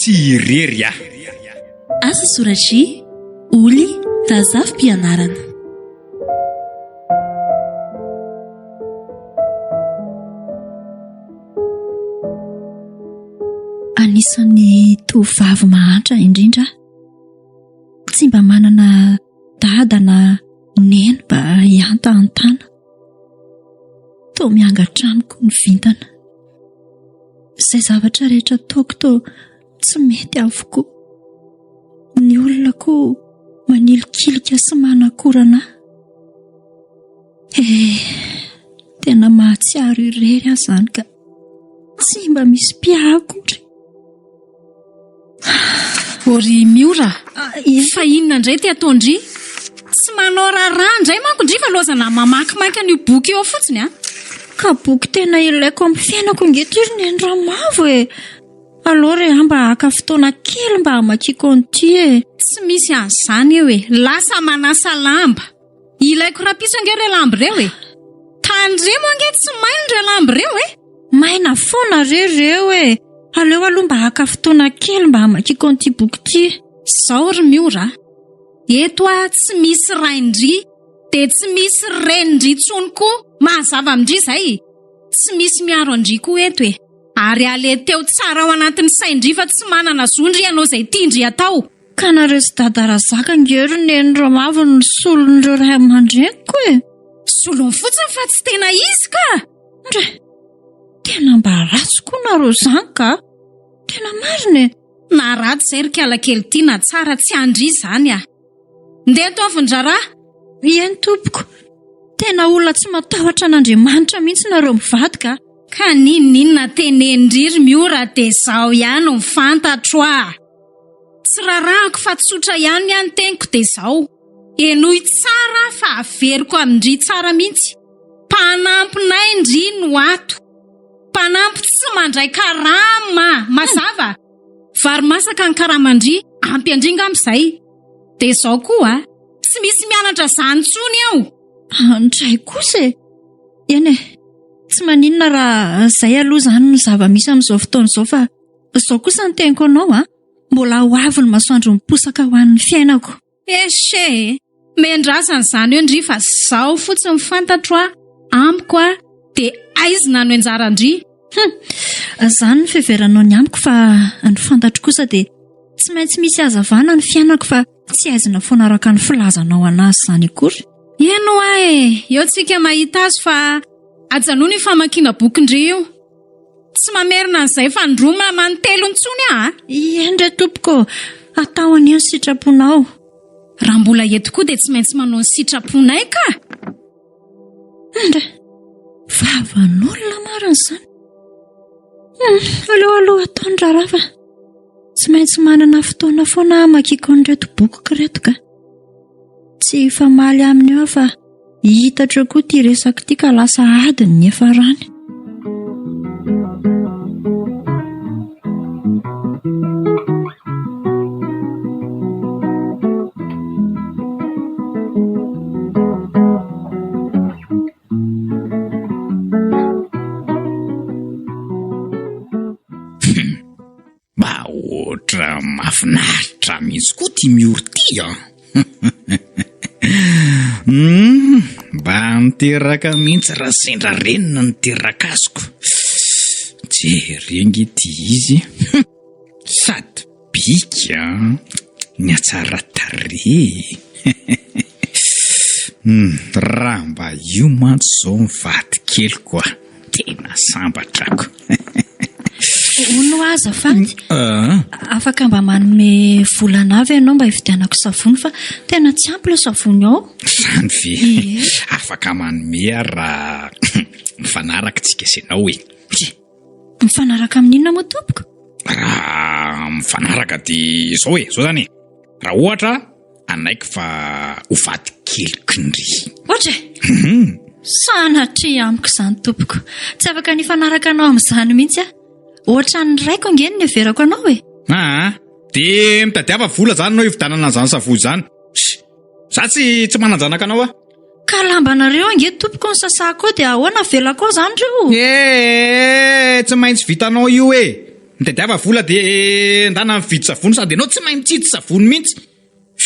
Tsy irery aho. Asa soratr'i Oly Razafimpianarana. Anisan'ny tovovavy mahantra indrindra aho. Tsy mba manana dada na neny mba hiantahantana. Toa miangatra amiko ny vintana. Izay zavatra rehetra ataoko toa tsy mety avokoa. Ny olona koa manilikilika sy manakorana ahy. Eh, tena mahatsiaro irery aho izany ka. Tsy mba misy mpiahy akory. Ô ry Miora, ah, fa inona indray ity ataon-dry? Tsy manao raharaha indray manko ndry fa lozana mamaky mainka an'io boky io ao fotsiny a. Ka boky tena ilaiko amin'ny fiainako ange ity ry Neny Ramavo e. Aleo re aho mba haka fotoana kely mba hamakiako an'ity e. Tsy misy an'izany eo e. Lasa manasa lamba. Ilaiko rahampitso ange ireo lamba ireo e. Tandremo ange tsy maina ireo lamba ireo e. Maina foana re ireo e. Aleo aloha mba haka fotoana kely mba hamakiako an'ity boky ity. Izao ry Miora a. Eto a tsy misy rain-dry dia tsy misy renin-dry intsony koa. Mazava amin-dry izay. Tsy misy miaro an-dry koa eto e. Ary aleteo tsara ao anatin'ny sain-dry fa tsy manana zo ndry hanao izay tian-dry atao. Ka nareo sy dada Razaka ange ry neny Ramavo no solon'ireo ray aman-dreniko e! Solony fotsiny fa tsy tena izy ka! Ndry! Tena mba ratsy koa nareo izany ka! Tena marina e! Na ratsy izay ry kala kely ity na tsara tsy an-dry izany ah! Ndeha ataovy ny raharaha! Eny tompoko! Tena olona tsy matahotra an'Andriamanitra mihitsy nareo mivady ka! Ka n'inon'inona tenenin-dry ry Miora dia izaho ihany no fantatro ah! Tsy rarahako fa tsotra ihany ny ahy ny teniko dia izao, henoy tsara fa averiko amin-dry tsara mihitsy, mpanampinay ndry no ato, mpanampy tsy mandray karama, mazava? Vary masaka ny karaman-dry, ampy an-dry ngamba izay. Dia izao koa, tsy misy mianatra izany intsony eo. Andray kosa e! Eny e, tsy maninona raha izay aloha izany no zava-misy amin'izao fotoana izao fa Izao kosa ny teniko anao a, mbola ho avy ny masoandro miposaka ho an'ny fiainako. Eche e! Mendrazana izany eo ndry fa zao fotsiny fantatro a, amiko a, dia aizina no anjaran-dry. Hum! Izany ny fiheveranao ny amiko fa ny fantatro kosa dia tsy maintsy misy hazavana ny fiainako fa tsy aizina foana araka ny filazanao anazy izany akory. Eny hoa e! Eo tsika mahita azy fa ajanony io famakiana bokin-dry io. Tsy mamerina an'izay fandroa aman-telo intsony aho a! Eny re tompoko ô! Atao anie ny sitraponao. Raha mbola eto koa dia tsy maintsy manao ny sitraponay ka! Ndra! Vavan'olona marina izany. Hmm, aleo aloha atao ny raharaha fa tsy maintsy manana fotoana foana hamakiako an'ireto bokiko ireto ka. Tsy hifamaly aminy eo aho fa Hiitatra eo koa ity resaka ity ka lasa ady ny niafarany. Mba ohatra mahafinaritra mihitsy koa ty miory ty an! Hum, mba niteraka mihitsy raha sendra renina ny terakazoko. Jereo ange ty izy. Sady bika an, ny hatsara tarehy. Hum, raha mba io mantsy izao ny vadikeliko a. Tena sambatra ako. Hono hoa azafady, ah. afaka mba manome vola anah ve ianao mba hividianako savony fa tena tsy ampy ilay savony ao. Izany ve? Afaka manome aho raha mifanaraka tsika sy ianao e. Mifanaraka amin'inona moa tompoko? Raha mifanaraka dia izao e, izao izany e. Raha ohatra Hanaiky fa ho vady keliko ndry. Ohatra e! Mhm. Sanatria amiko izany tompoko. Tsy afaka ny hifanaraka anao amin'izany mihitsy aho. Ohatran'ny raiko ange no niheverako anao e. Aa, Dia mitadiava vola zany ianao hividianana an'izany savony izany. Za tsy tsy manan-janaka anao aho. Ka lambanareo ange tompoko no sasako ao dia ahoana avelako ao izany ireo? Eh, tsy maintsy vitanao io e. Mitadiava vola dia ndana mividy savony sady ianao tsy mahay mitsitsy savony mihitsy.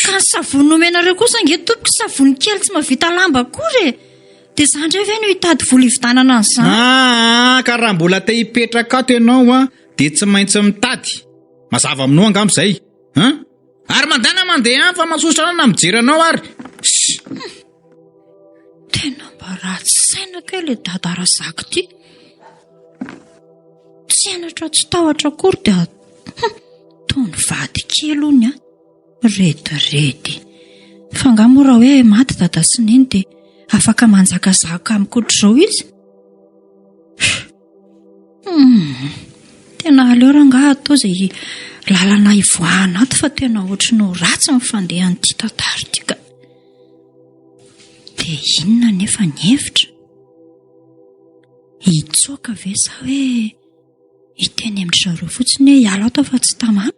Ka ny savony nomenareo kosa ange tompoko savony kely tsy mahavita lamba akory e! Dia za indray ve no hitady vola hividanana an'izany? Aa, ka raha mbola te hipetraka ato ianao an, dia tsy maintsy mitady. Mazava aminao angamba izay, an? Ary mandana mandeha any fa masosotra anah na mijery anao ary. Shh. Tena mba ratsy saina kay ilay dada Razaka ity. Tsy henatra tsy tahotra akory dia toa ny vady kely hono an. Rediredy. Fa angaha moa raha hoe maty dada sy neny dia afaka manjakazaka amiko ohatr'izao izy? Hum, tena aleo rangaha atao izay lalana hivoahana ato fa tena ohatry ny ho ratsy ny fandehan'ity tantara ity ka. Dia inona nefa ny hevitra? Hitsoaka ve sa hoe hiteny amin-dry zareo fotsiny hoe hiala ato fa tsy tamana?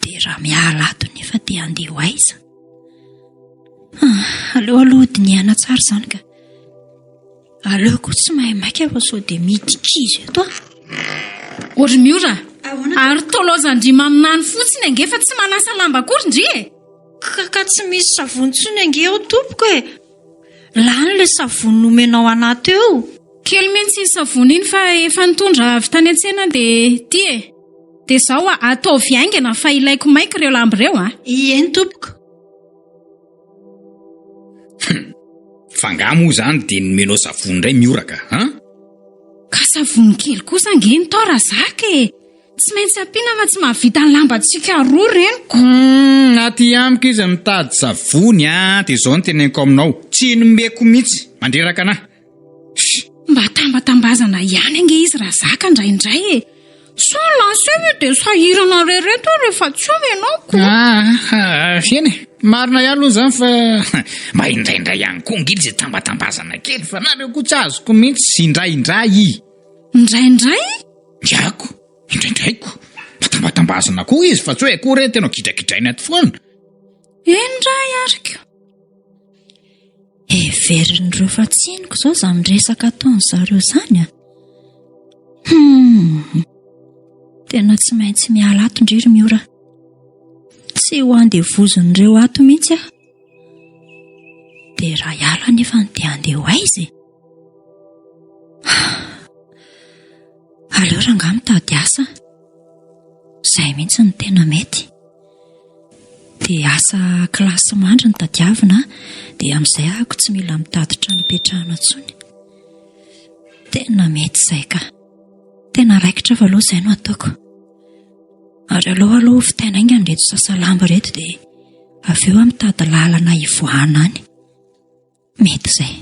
Dia raha miala ato nefa dia handeha ho aiza? Ah, aleo aloha dinihana tsara izany ka. Aleo koa tsy maimaika fa sao dia midikizy eto aho. Ory Miora, ary tolozan-dry maminany fotsiny ange fa tsy manasa lamba akory ndry e! Ka ka tsy misy savony intsony ange ao tompoko e! Lany ilay savony nomenao anà teo. Kely mihitsy iny savony iny fa efa nitondra avy tany an-tsena dia ity e! Dia zao a, ataovy haingana fa ilaiko maika ireo lamba ireo a! Eny tompoko. Hum, fa angaha moa izany dia nomenao savony indray mihoraka an? Ka savony kely kosa ange ny tao Razaka e! Tsy maintsy ampiana fa tsy mahavita ny lambantsika roa reniko. Hum, aty amiko izy mitady savony a, dia izao no teneniko aminao, tsy nomeko mihitsy, mandreraka anah. Mba tambatambazana ihany ange izy Razaka indraindray e! Sao lasa eo dia sahirana re reto aho rehefa tsy eo ianao ko! Ah, eny e, marina ihany aloha izany fa mba indraindray ihany koa ange izy tambatambazana kely fa nareo koa tsy azoko mihitsy indraindray. Indraindray? Ndiako, indraindraiko. Mba tambatambazana koa izy fa tsy hoe akory hoe tena gidragidraina ato foana. Eny ray ary ko! Heverin'ireo fa tsy henoko izao izany resaka ataon'izareo izany a! Hum! Tena tsy maintsy miala ato ndry ry Miora. Tsy ho andevozin'ireo ato mihitsy aho. Dia raha hiala anefa ny dia handeha ho aiza e? Aleo rangahy mitady asa. Izay mihitsy no tena mety. Dia asa kilasy mandry no tadiavina dia amin'izay ahako tsy mila mitady trano hipetrahana intsony. Tena mety izay ka. Tena raikitra fa aloha izay no ataoko. Ary aleo aloha vitaina haingana ireto sasa lamba ireto dia avy eo aho mitady lalana hivoahana any. Mety izay.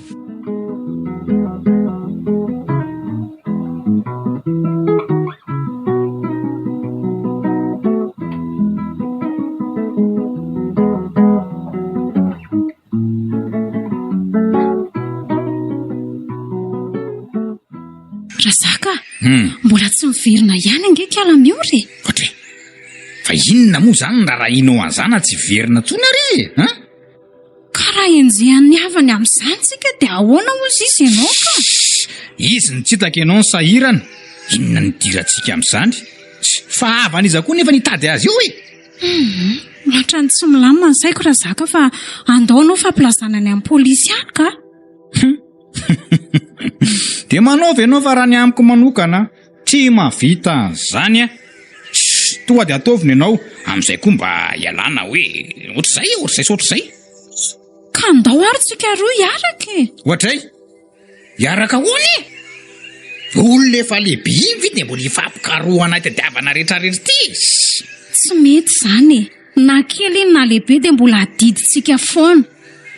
Razaka, hmm. mbola tsy miverina ihany ange kala miory e. Ohatry, fa inona moa izany ny raharahianao an'izany tsy hiverina intsony ary izy e? Hein? Ka raha enjehan'ny havany amin'izany tsika dia ahoana hozy izy ianao ka? Izy no tsy hitako ianao no sahirana. Inona no idirantsika amin'izany? Fa havana iza koa nefa ny hitady azy eo e? Hum, ohatran'ny tsy milamina ny saiko Razaka fa andao anao fampilazana any amin'ny polisy any ka. Dia manaova ianao fa raha ny amiko manokana tsy mahavita an'izany aho. Tss, tonga dia ataovy ny anao, amin'izay koa mba ialana hoe ohatr'izay e, ohatr'izay sy ohatr'izay. Ka andao ary tsika roa hiaraka e. Ohatray? Hiaraka ahoana e? Olona efa lehibe iny ve dia mbola hifampikarohana hitadiavana rehetrarehetra ity e? Tss. Tsy mety izany e. Na kely iny na lehibe dia mbola adidintsika foana.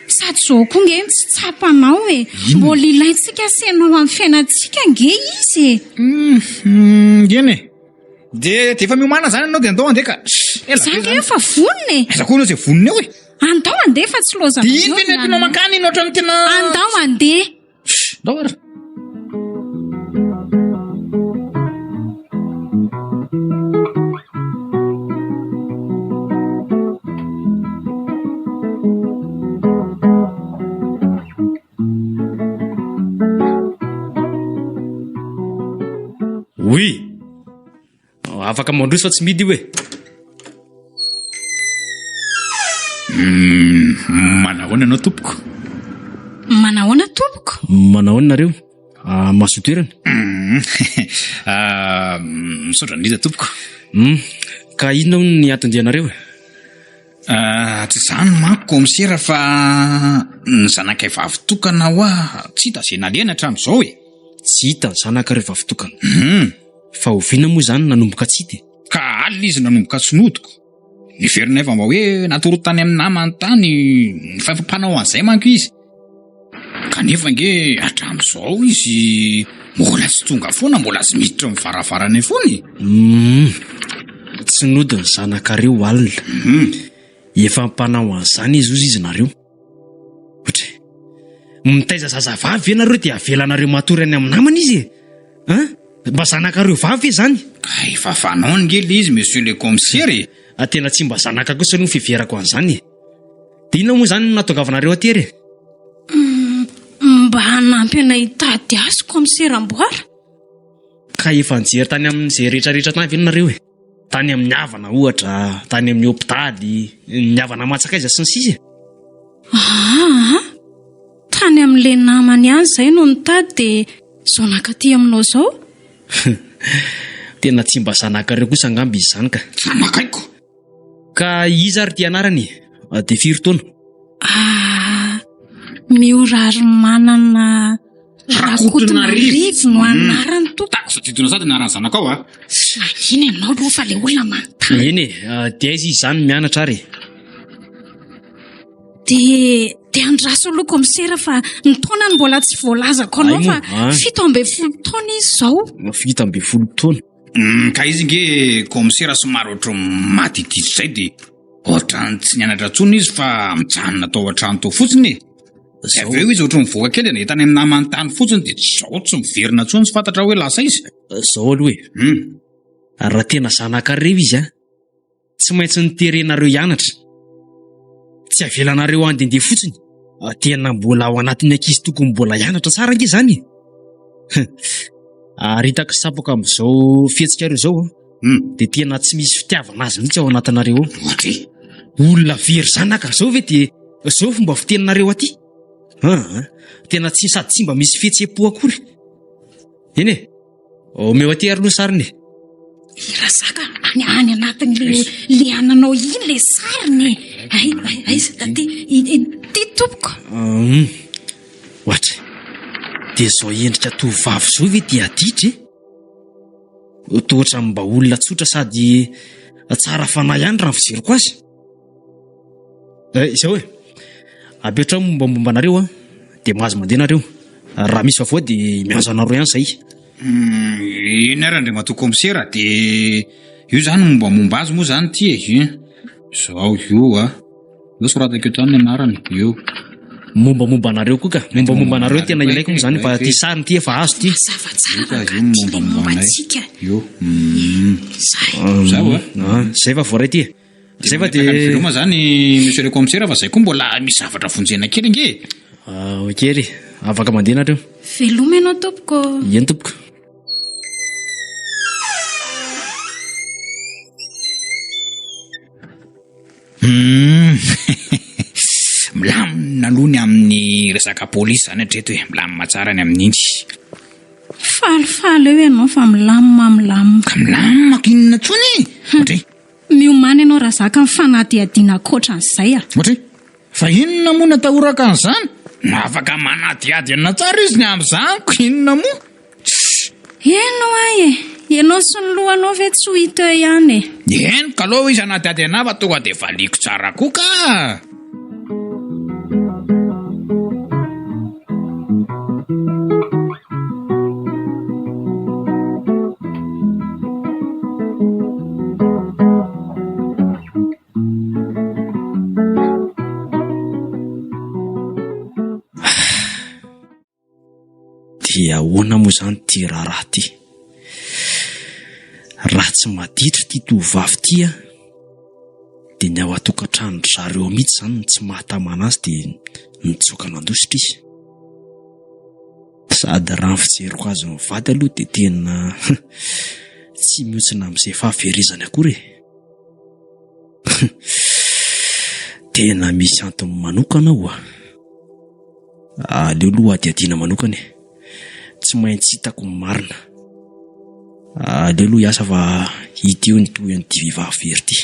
Sady izao koa nge no tsy tsapanao e. Mbola ilaintsika sy ianao amin'ny fiainantsika nge izy e. Hum, eny e. Dia dia efa miomàna izany ianao dia andao handeha ka. Shh, ela Za be nge izany. efa vonona e. Aiza koa ianao izay vonona eo e? Andao handeha fa tsy lozanareo Dia iny ve no entinao mankany iny ohatran'ny tena. Andao handeha. Shh, ndao ary. Afaka mandroso fa tsy mihidy io e. Hmm, manahoana ianao tompoko? Manahoana tompoko? Manahoana nareo? Ah, mahasoa toerana. Hmm. Ah, misaotra indrindra tompoko. Hmm. Ka inona hono ny anton-dianareo e? Ah, tsy izany manko kaomisera fa ny zanakay vavy tokana hoa tsy hita izay nalehany hatramin'izao e. Tsy hita ny zanakareo vavy tokana. Hum. Fa oviana moa izany nanomboka tsy hita e? Ka alina izy nanomboka tsy nodiko. Niverina efa mba hoe natory tany amin'ny namany tany, fa efa mpanao an'izay manko izy. Kanefa ange hatramin'izao izy mbola tsy tonga foana, mbola tsy miditra amin'ny varavaranay foana e. Hum, tsy nody ny zanakareo alina. Hum. Efa mpanao an'izany izy hozy izy nareo. Ohatry, mitaiza zazavavy ve nareo dia avelanareo matory any amin'ny namany izy e? Hein? Mba zanakareo vavy ve izany? Ka efa fanao ange le izy monsieur le commissaire e. Ah, tena tsy mba zanaka kosa aloha ny fiheverako an'izany e. Dia inona moa izany no nahatongavanareo aty ary e? Mba hanampy anay hitady azy commissaire Amboara. Ka efa nijery tany amin'izay rehetra rehetra tany ve nareo e? Tany amin'ny havana ohatra, tany amin'ny hopitaly, ny havana aman-tsakaiza sy ny sisa e. Aa, tany amin'ilay namany ihany izay no nitady dia izao nankaty aminao izao? Tena tsy mba zanakareo kosa angamba izy izany ka. Zanakaiko. Ka iza ary ity anarany e? Dia firy taona? Ah, Miorarimanana Rakotonarivo no anarany tompoko. Tako tadidinao sady ny anaran'ny zanakao a. Iny ianao aloha fa le olona manontany. Eny e, ah, dia aiza izy izany mianatra ary e? Dia dia andraso aloha komisera fa ny taonany mbola tsy voalazako anao fa ah. 17 taona izy izao. 17 taona. Mm, ka izy nge komisera somary ohatran'ny madididry izay dia ohatran'ny tsy nianatra intsony izy fa mijanona tao an-trano tao fotsiny e. Dia avy eo izy ohatran'ny mivoaka kely dia nahita any amin'ny namany tany fotsiny dia zao tsy miverina intsony tsy fantatra hoe lasa izy. Zao aloha e. Hmm. Raha tena zanakareo izy an, tsy maintsy noterenareo hianatra. Tsy avelanareo handehandeha fotsiny. Tena mbola ao anatin'ny ankizy tokony mbola hianatra tsara ange izany e. Ary hitako sy tsapako amin'izao fihetsikareo izao an, Hmm. dia tena tsy misy fitiavana azy mihitsy ao anatinareo ao. Ohatry. Olona very zanaka zao ve dia zao fomba fiteninareo aty? Aa, tena tsy sady tsy mba misy fihetseham-po akory. Eny e, omeo aty ary aloha sariny e. I Razaka any any anatin'le le ananao iny le sariny e. Ay, ay, aiza taty, ity tompoko. Hum, ohatry. Dia zao endrika tovovavy zao ve dia aditra e? Toa ohatran'ny mba olona tsotra sady tsara fanahy ihany raha ny fijeriko azy. Eh, izao e, apetraho ny mombamomba anareo an, dia mahazo mandeha nareo. Raha misy vaovao dia miantso anareo ihany zahay. Hmm, eny ary Andriamatoa Kaomisera, dia io izany mombamomba azy moa izany ity e. Izao io a. Eo soratako eto ihany ny anarany, eo. Mombamomba anareo koa ka. Mombamomba anareo tena ilaiko moa izany fa ity sariny ity efa azo ity. Mazava tsara rangahy ity le momba antsika. Io. Zao a. Zay fa voaray ity e. Zay fa dia. Veloma zany monsieur le commissaire fa zay koa mbola misy zavatra vonjena kely ange e. Ok ry, afaka mandeha nareo. Veloma ianao tompoko. Eny tompoko. Humm milamina aloha ny amin'ny resaka polisy izany hatreto e, milamina tsara ny amin'iny. Falifaly eo ianao fa milamina milamina. Ka milamina ko inona intsony e? Ohatra e? Miomàna ianao Razaka amin'ny fanadihadiana ankoatran'izay a. Ohatra e? Fa inona moa no atahorako an'izany? Afaka manadihady anao tsara izy ny amin'izany ko inona moa? Eny ho'a e! Ianao sy ny lohanao ve tsy ho hita eo ihany e? Eny ka aleo izy hanadihady anah fa tonga dia valiako tsara koa ka! Dia ahoana moa izany ity raharaha ity? Raha tsy maditra ity tovovavy ity an, dia ny ao an-tokantranon-dry zareo mihitsy izany no tsy mahatamana azy dia nitsoaka nandositra izy. Sady raha ny fijeriko azy mivady aloha dia tena. Tsy mihontsina amin'izay fahaverezany akory e. Tena misy antony manokana ao a. Aleo aloha hadihadiana manokana e. Tsy maintsy hitako ny marina. Aleo aloha hiasa fa hita eo ny tohin'ity vehivavy very ity.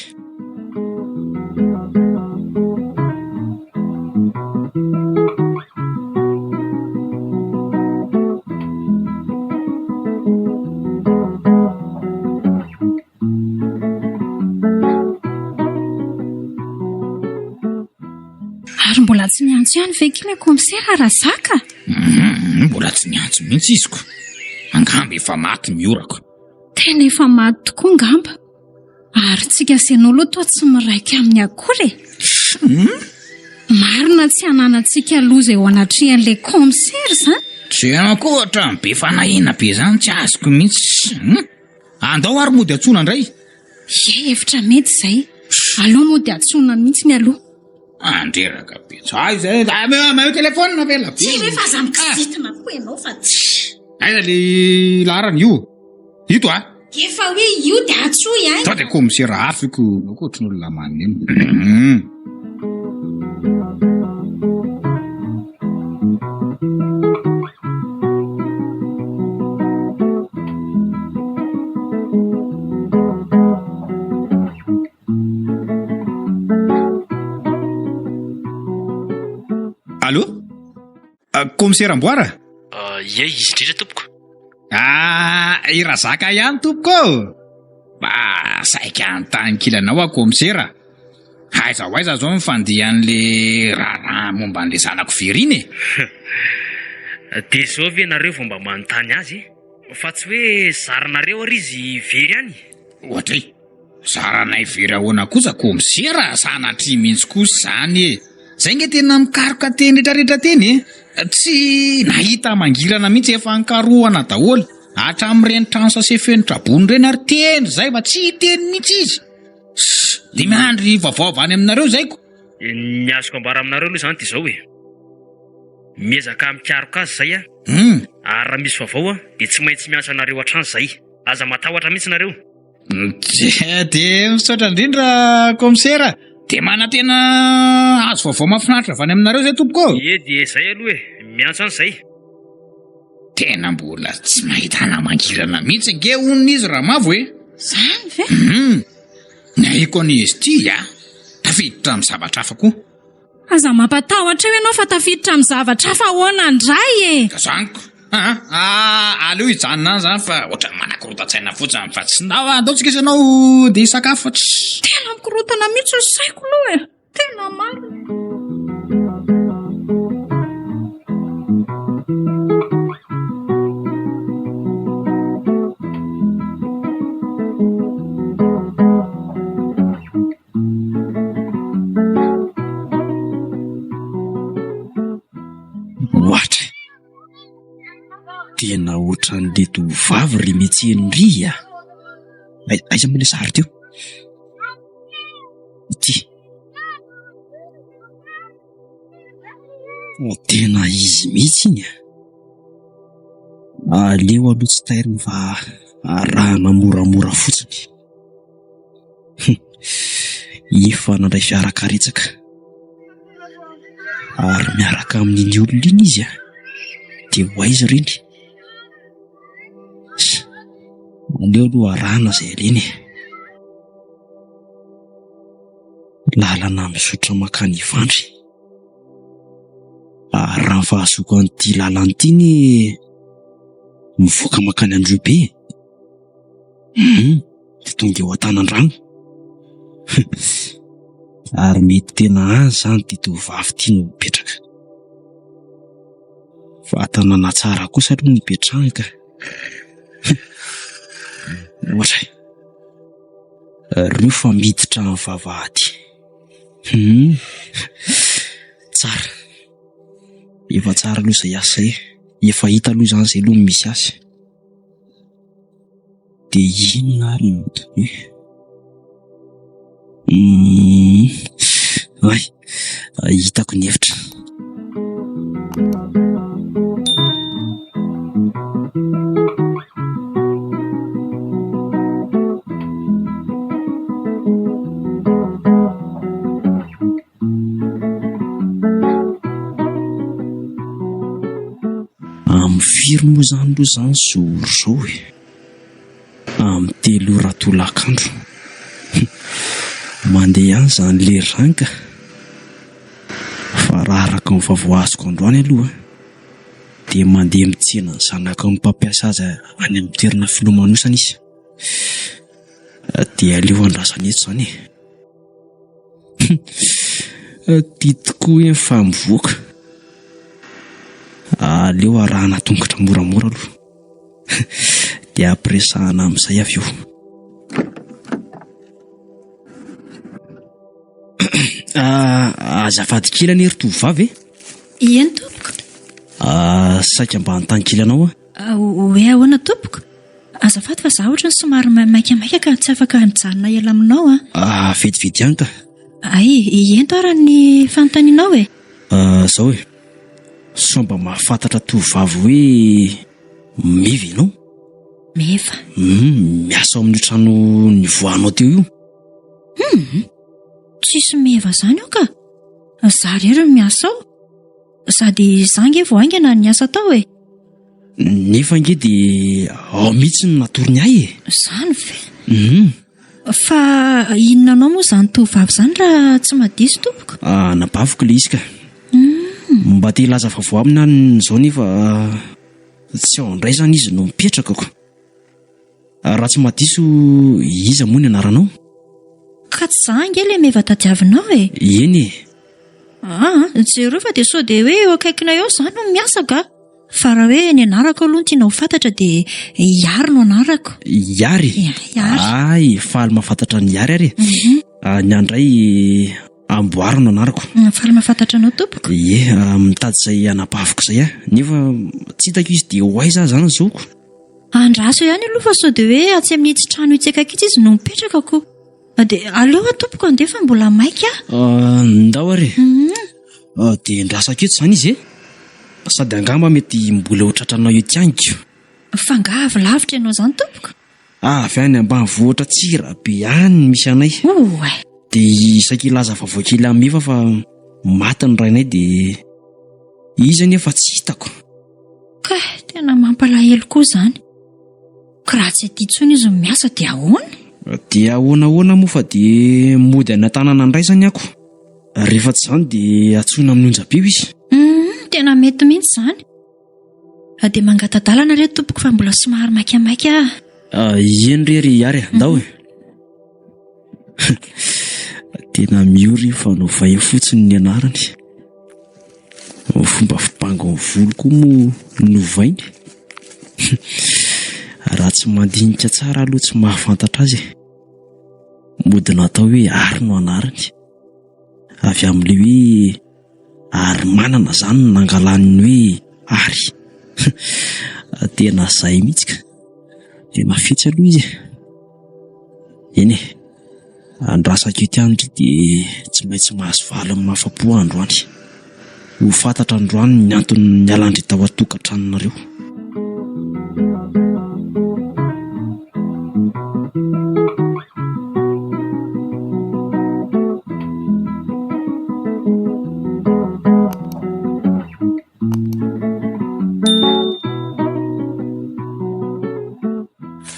Ary mbola tsy miantso ihany ve k'ilay kaomisera Razaka? Hum, mbola tsy miantso mihitsy izy ko. Angamba efa maty ny orako. Tena efa maty tokoa angamba. Ary tsika sy ianao aloha toa tsy miraika aminy akory e. Hum? Marina tsy hananantsika loza eo anatrehan'ilay kaomisera izany? Tsy ianao koa ohatran'ny be fanahiana be izany, tsy azoko mihitsy. Hum? Andao ary mody antsoina indray. Ie, hevitra mety izay. Aleo mody antsoina mihitsy ny aloha. Andreraka be. Aiza e? Ameo téléphone ve la be? Tsy re fa aza mikizitina koa ianao fa tsy. Aiza le laharana io? Ito a? Efa hoe io dia antsoy aina. Sao dia komisera hafa io ko, ianao koa ohatran'ny olona maneno. Allô? Commissaire Amboara? Ie, izy indrindra tompoko. Ah, i Razaka ihany tompoko ô! Mba saika hanontany kely anao aho commissaire. Aiza ho aiza zao ny fandehan'le raharaha momba an'le zanako very iny e? Dia zao ve nareo vao mba manontany azy e? Fa tsy hoe zarinareo ary izy very any? Ohatray, zaranay very ahoana kosa komisera? Sanatria mihitsy kosa izany e! Zay nge tena mikaroka teny retraretra teny e! Tsy nahita mangirana mihitsy efa nikarohana daholo, hatramin'ireny trano sase feno trabony ireny ary teny zay fa tsy hiteny mihitsy izy! Ssss! Dia miandry vaovao avy any aminareo izay ko! Ny azoko ambara aminareo aloha izany dia izao e! Miezaka mikaroka azy izay aho, ary raha misy vaovao aho dia tsy maintsy miantso anareo hatrany izay. Aza matahotra mihitsy nareo. Dia misaotra indrindra kaomisera. Dia manantena hahazo vaovao mahafinaritra avy any aminareo izay tompoko ô! Ie dia izay aloha e! Miantso any izay. Tena mbola tsy nahitana mangirana mihitsy ange hono izy Ramavo e! Zany ve? Hum! Ny ahiako an'izy ity a! Tafiditra amin'ny zavatra hafa koa. Aza mampatahotra eo ianao fa tafiditra amin'ny zavatra hafa ahoana indray e! Ka zany ko! Aa! Aleo hijanona any zany fa ohatran'ny manakorotan-tsaina fotsiny fa tsy ndao a! Andao tsika sy ianao dia hisakafo fa tsy. Tena mikorontana mihitsy ny saiko aloha e! Tena marina. Ohatra. Tena ohatran'le tovovavy ry mitseno ry a. Aiza moa le sary teo? Ity. Tena izy mihitsy iny a. Aleo aloha tsy tairina fa arahana moramora fotsiny. Efa nandray fiara karetsaka ary miaraka amin'iny olona iny izy a. Dia ho aiza ireny? Aleo aloha arahana izay aleny e. Lalana mizotra mankany Ivandry. Ary raha ny fahazoako an'ity lalana ity anie mivoaka mankany Androhibe e. Hum, dia tonga eo Antanandrano. Ary mety tena any izany ity tovovavy ity no mipetraka. Fa tanàna tsara kosa aloha no ipetrahany ka. Ohatra e. Reo fa miditra amin'ny vavahady. Hum, tsara. Efa tsara aloha izay asa izay. Efa hita aloha izany izay aloha ny misy azy. Dia inona ary no tenue? Hum, ay, hitako ny hevitra. Firy moa izany aloha izany izao ora izao e? Amin'ny telo ora tolakandro. Mandeha ihany izany lery izany ka. Fa raha araka ny vaovao azoko androany aloha dia mandeha mitsena ny zanaky ny mpampiasa azy any amin'ny toerana filomanosana izy. Dia aleo andrasana eto izany e. Ty tokoa hoe fa mivoaka. Aleo arahana tongotra moramora aloha. Dia ampiresahana amin'izay avy eo. Ah, azafady kely anie ry tovovavy e. Eny tompoko. Ah, saika mba hanontany kely anao aho. Ah, hoe ahoana tompoko? Azafady fa za ohatrany somary maikamaika ka tsy afaka mijanona ela aminao a. Ah, vetivety ihany ka. Ay, ento ara ny fanontanianao e. Ah, zao e. Sao mba mahafantatra tovovavy hoe Meva ianao? Meva. Hum, miasa ao amin'io trano nivoahanao teo io. Hum, tsisy meva zany ao ka. Za irery no miasa ao. Sady za nge vao haingana niasa tao e. Nefa ange dia ao mihitsy no natorony ahy e. Zany ve? Hum. Fa inona anao moa izany tovovavy izany raha tsy madiso tompoko? Ah, anabaviko ilay izy ka. Mba te hilaza vaovao aminy aho izao nefa tsy ao indray izany izy no mipetraka ko. Raha tsy madiso iza moa ny anaranao? Ka tsy za ange ilay meva tadiavinao e. Eny e. Aa, jereo fa dia sao dia hoe eo akaikinay eo za no miasa ka. Fa raha hoe ny anarako aloha no tianao ho fantatra dia Iary no anarako. Iary? Iary. Ay, faly mahafantatra an'i Iary ary e. Mhm. Ah, ny ahy indray Amboary no anarako. Mm, faly mahafantatra anao tompoko. Ie, ah, mitady izay anabaviko izay aho. Nefa tsy hitako izy dia ho aiza aho izany zoko? Andraso ihany aloha fa sao dia hoe atsy amin'itsy trano itsy akaiky itsy izy no mipetraka ko. Dia aleo aho tompoko andeha fa mbola maika aho. Ah, ndao ary e. Mhm. Ah, dia andrasako eto izany izy e. Sady angamba mety mbola ho tratranao ety ihany ko. Fa angaha avy lavitra ianao izany tompoko? Avy any ambanivohitra Antsirabe any no misy anay. Oay! Dia isaky hilaza vaovao kely amin'i Eva fa maty ny rainay dia izy anefa tsy hitako. Kay, tena mampalahelo koa izany. Ka raha tsy aty intsony izy no miasa dia ahoana? Dia ahoana ahoana moa fa dia mody any an-tanana indray izany ako. Rehefa tsy izany dia antsoina amin'ny onjam-peo izy. Hum, tena mety mihitsy izany. Dia mangata-dalana re tompoko fa mbola somary maikamaika aho. Ah, eny re ry Ihary a, ndao e. Tena miory io fa novainy fotsiny ny anarany. Ny fomba fibango ny volo koa moa novainy. Raha tsy mandinika tsara aloha tsy mahafantatra azy e. Mody natao hoe Ary no anarany. Avy amin'ilay hoe Ary manana izany no nangalany ny hoe Ary. Tena zay mihitsy ka. Tena fetsy aloha izy e. Eny e, andrasako eto ihany ry dia tsy maintsy mahazo valiny mahafa-po aho androany. Ho fantatra androany ny antony nialan-dry tao an-tokantranonareo.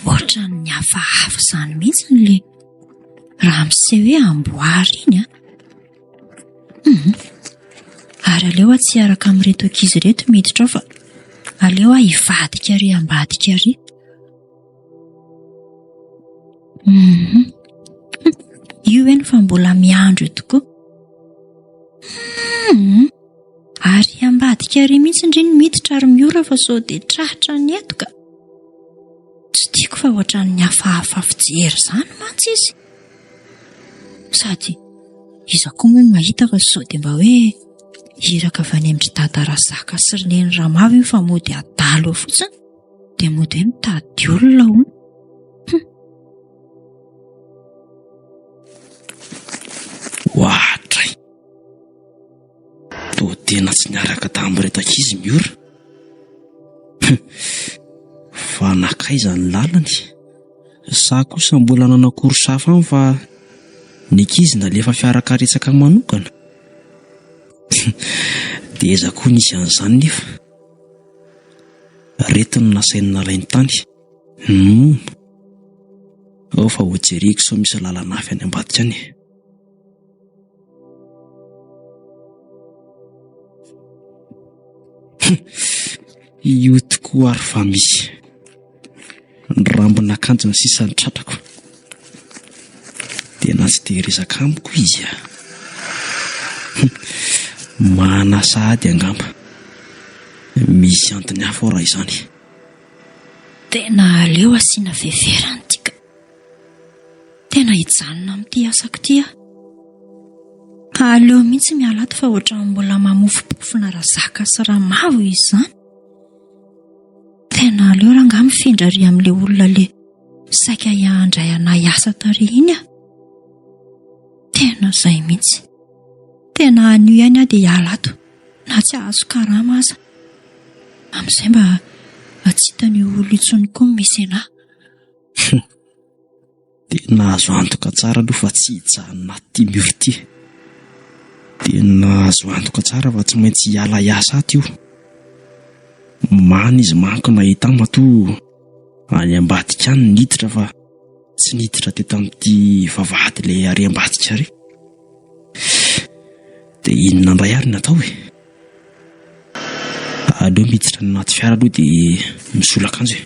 Ohatran'ny hafahafa izany mihitsy ilay raha miseho hoe amboary iny an. Hum. Ary aleo aho tsy hiaraka amin'ireto ankizy ireto miditra ao fa aleo aho hivadika ary ambadika ary. Hum. Io eny fa mbola miandry eo tokoa. Hum. Ary ambadika ary mihitsy ndry ny miditra ary miora fa sao dia tratra ny eto ka. Tsy tiako fa ohatran'ny hafahafa fijery izany mantsy izy. Sady iza koa moa no mahita fa sao dia mba hoe iraka avy any amin-dry Dada Razaka sy ry Neny Ramavo io fa mody adala eo fotsiny dia mody hoe mitady olona hono. Hum. Oadray. Toa tena tsy niaraka tamin'ireto ankizy Miora. Fa nankaiza ny lalany? Sa kosa mbola nanao course hafa any fa ny ankizy nalefa fiarakaretsaka manokana? Dia aiza koa nisy an'izany nefa? Reto no nasainy nalainy tany. Humm. Ao fa hojereko sao misy lalana hafa any ambadika any e. Io tokoa ary fa misy. Ny rambon'akanjony sisa ny tratrako. Tena tsy dia hiresaka amiko izy a. Mahana sahady angamba. Misy antony hafa ao raha izany. Tena aleo asiana veverany ity ka. Tena hijanona amin'ity asako ity aho. Aleo mihitsy miala ato fa ohatran'ny mbola mamofompofona razaka sy ramavo izy izany. Tena aleo rangahy mifindra ary amin'ilay olona le saika hiandray anay hiasa tary iny aho. Tena izay mihitsy. Tena anio ihany aho dia hiala ato na tsy hahazo karama aza. Amin'izay mba tsy hitan'io olona intsony koa ny misy anà. Tena azo antoka tsara aloha fa tsy hijanona ato ity mur ity. Tena azo antoka tsara fa tsy maintsy hiala hiasa ato io. Mana izy manko nahita ahy matoa any ambadika any niditra fa tsy niditra teto amin'ity vavahady ilay ary ambadika ary. Dia inona indray ary no atao e? Aleo miditra any anaty fiara aloha dia misolo akanjo e.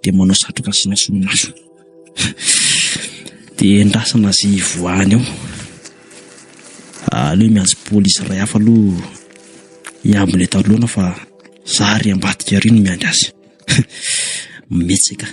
Dia manao satroka sy solomaso. Dia endrasana izay hivoahany ao. Aleo miantso polisy iray hafa aloha hiambina eto anoloana fa za ary ambadika ary no miandry azy. Mihetsika.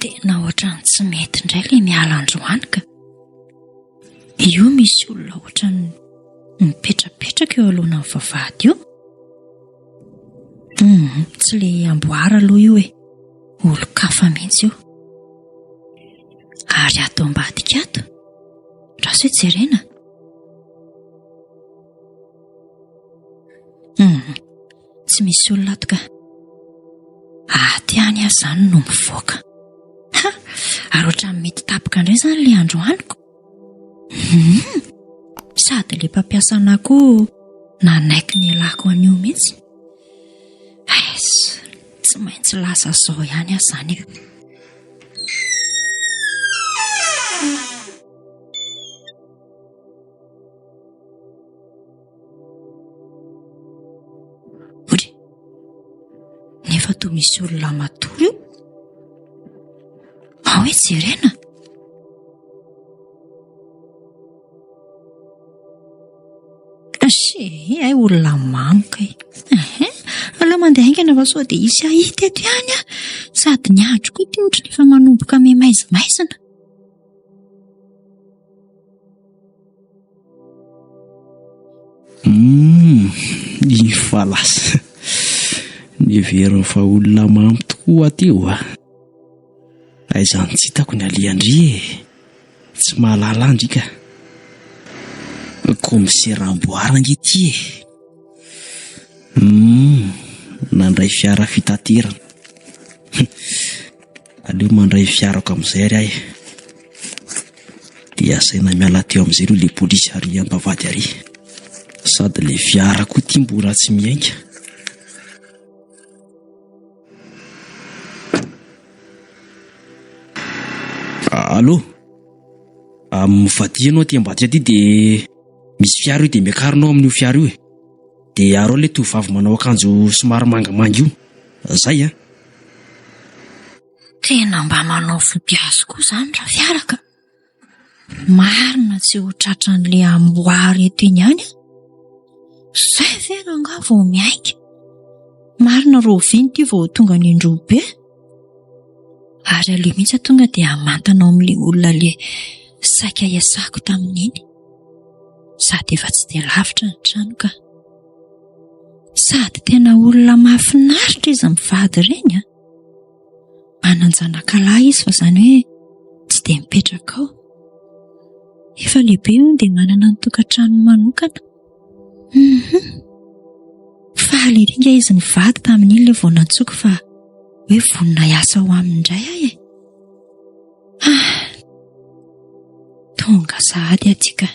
Tena ohatran'ny tsy mety indray ilay miala androany ka. Io misy olona ohatran'ny mipetrapetraka eo alohan'ny vavahady io. Hum, tsy le amboara aloha io e. Olon-kafa mihitsy io. Ary ato ambadika ato. Raso hoe jerena. Hum, tsy misy olona ato ka. Aty ihany aho izany no mivoaka. Ha! Ary ohatran'ny mety tapaka indray izany ilay androaniko. Hum! Sady ilay mpampiasa anà koa nanaiky nialako an'io mihitsy. Aiz, tsy maintsy lasa izao ihany aho izany e. Ory! Nefa toa misy olona matory io. Ao hoe jerena. She, hay olona mamo kay. Ehe, aleo mandeha haingana fa sao dia hisy hahita eto ihany aho. Sady ny andro koa ity ohatran'ny efa manomboka mihamaizimaizina. Humm, efa lasa. Neveriny fa olona mamy tokoa aty io a. Aiza no tsy hitako ny alehan-dry e. Tsy mahalala an-dry ka. Kaomisera amboara ange ity e. Humm, nandray fiara fitaterana. Aleo mandray ny fiarako amin'izay ary aho e. Dia asaina miala teo amin'izay aloha ilay polisy ary am-bavahady ary. Sady ilay fiara koa ity mbola tsy miainga. Allô? Mivadia ianao aty ambadika aty dia misy fiara io dia miakara ianao amin'io fiara io e. Dia arao ilay tovovavy manao akanjo somary mangamanga io. Zay an! Tena mba manao vodihazo koa izany Rafiara ka! Marina tsy ho tratran'ilay amboara eto iny ihany aho. Izay ve rangahy vao miainga? Marina rahoviana ity vao ho tonga any Androhibe? Ary aleo mihitsy aho tonga dia hamantana ao amin'ilay olona ilay saika hiasako tamin'iny. Sady efa tsy dia lavitra ny trano ka. Sady tena olona mahafinaritra izy mivady ireny an. Manan-janaka lahy izy fa izany hoe tsy dia mipetraka ao. Efa lehibe hono dia manana ny tokantranony manokana. Mhm. Faly ery nga izy nivady tamin'iny ilay vao nantsoiko fa hoe vonona hiasa ao aminy indray aho e. Ah, tonga sahady aty ka.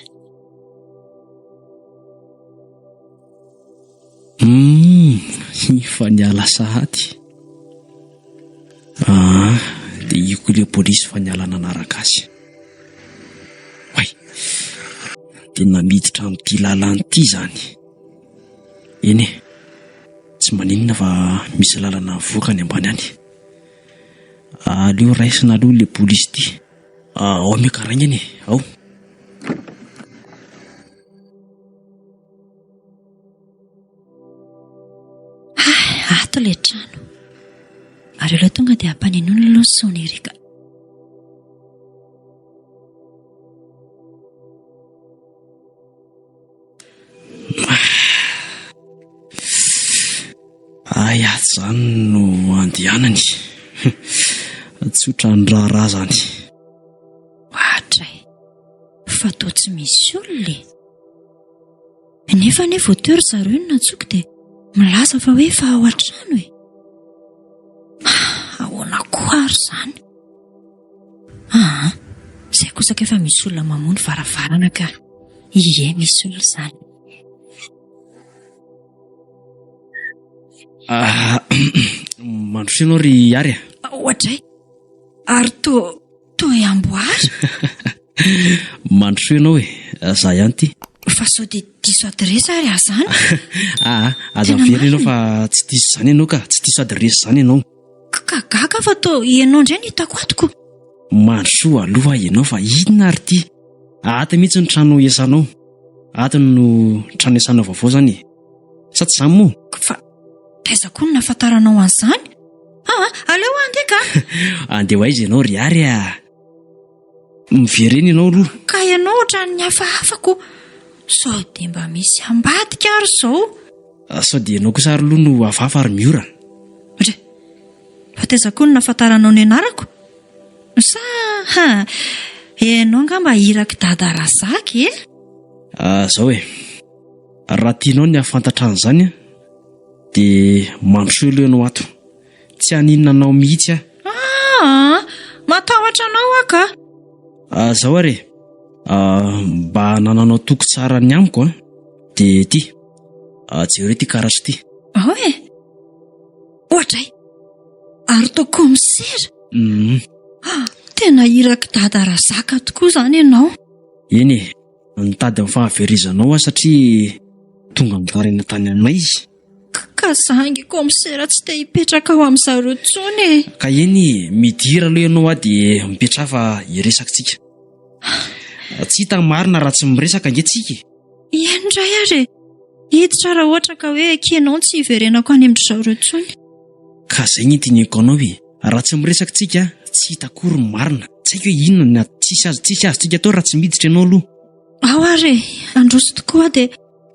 Humm, efa niala sahady. Ah, dia io koa ilay polisy fa niala nanaraka azy. Oay, tena miditra amin'ity lalana ity izany. Eny e, tsy maninona fa misy lalana mivoaka any ambany any. Aleo raisina aloha ilay polisy ity. Ao miakaraingana e, ao. Hay, ato ilay trano. Ary aleo tonga dia ampanenoina aloha ny sonnerie ka. Hay ato izany no andehanany. Tsotra ny raharaha izany. Ohatray, fa toa tsy misy olona e. Nefa anie vao teo ry zareo no nantsoiko dia milaza fa hoe efa ao an-trano e. Ahoana koa ary izany? Aa, izay kosa ka efa misy olona mamoha ny varavarana ka. Ie, misy olona izany. Ah, mandroso ianao ry Ary a. Ohatray. Ary toa toa i amboary. Mandroso ianao e, za ihany ity. Fa sao dia diso adiresy ary aho izany? Aa, aza Tena miverina ianao marina. fa tsy diso izany ianao ka, tsy diso adiresy izany ianao. Ka gaga fa toa ianao indray no hitako ato ko. Mandrosoa aloha ianao fa inona ary ity? Ato mihitsy ny trano iasanao. Ato no trano iasanao vaovao izany e. Sa tsy izany moa? Fa taiza koa no nahafantaranao an'izany? Aa, aleo aho andeha ka. Andeha ho aiza ianao ry Ary a? Miverena ianao aloha. Ka ianao ohatran'ny hafahafa ko. Sao dia mba misy ambadika ary izao? Ah, sao dia ianao kosa ary aloha no hafahafa ary miora. Ndry, fa taiza koa no nahafantaranao ny anarako? Sa ha, ianao angamba irak'i Dada Razaka e? Ah, izao e. Raha tianao ny hahafantatra an'izany dia mandrosoa aloha ianao ato. Tsy haninona anao mihitsy aho. Aa, matahotra anao aho ka. Ah, zao ary e. Ah, mba hanananao toky tsara ny amiko an, dia ity. Ah, jereo ity karatra ity. Ao e. Ohatray. Ary toa kaomisera. Mm. Ah, tena irak'i Dada Razaka tokoa izany ianao. Eny e, nitady ny fahaverezanao aho satria tonga nitaraina tany aminay izy. Ka za ange kaomisera tsy te hipetraka ao amin'ny zareo intsony e. Ka eny e, midira aloha ianao aho dia mipetraha fa hiresaka tsika. Tsy hita ny marina raha tsy miresaka ange tsika e. Eny indray ary e. Hiditra raha ohatra ka hoe ekenao ny tsy hiverenako any amin-dry zareo intsony. Ka zay ny teneniko anao e, raha tsy miresaka tsika tsy hita akory ny marina. Tsy haiko hoe inona ny tsisy azo tsisy azontsika atao raha tsy miditra ianao aloha. Ao ary e, handroso tokoa aho dia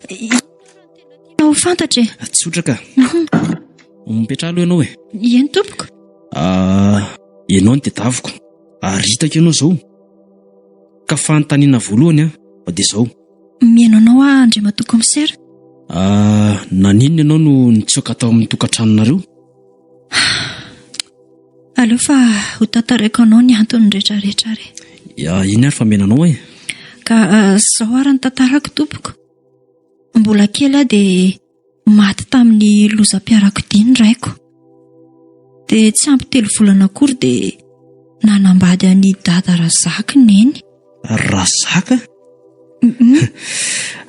Inona no tena tianao ho fantatra e? Tsotra ka. Mipetraha aloha ianao e. Eny tompoko. Ah, ianao no tadiaviko. Ary hitako ianao izao. Ka fanontaniana voalohany an, dia izao. Mihaino anao aho Andriamatoa Kaomisera. Ah, naninona ianao no nitsoaka tao amin'ny tokantranonareo? Aleo fa ho tantaraiko anao ny antony rehetrarehetra ary. Ya, iny ary fa mena anao e. Ka izao ary ny tantarako tompoko. Mbola kely aho dia maty tamin'ny lozam-piarakodia ny raiko. Dia tsy ampy telo volana akory dia nanambady an'i Dada Razaka neny. Razaka?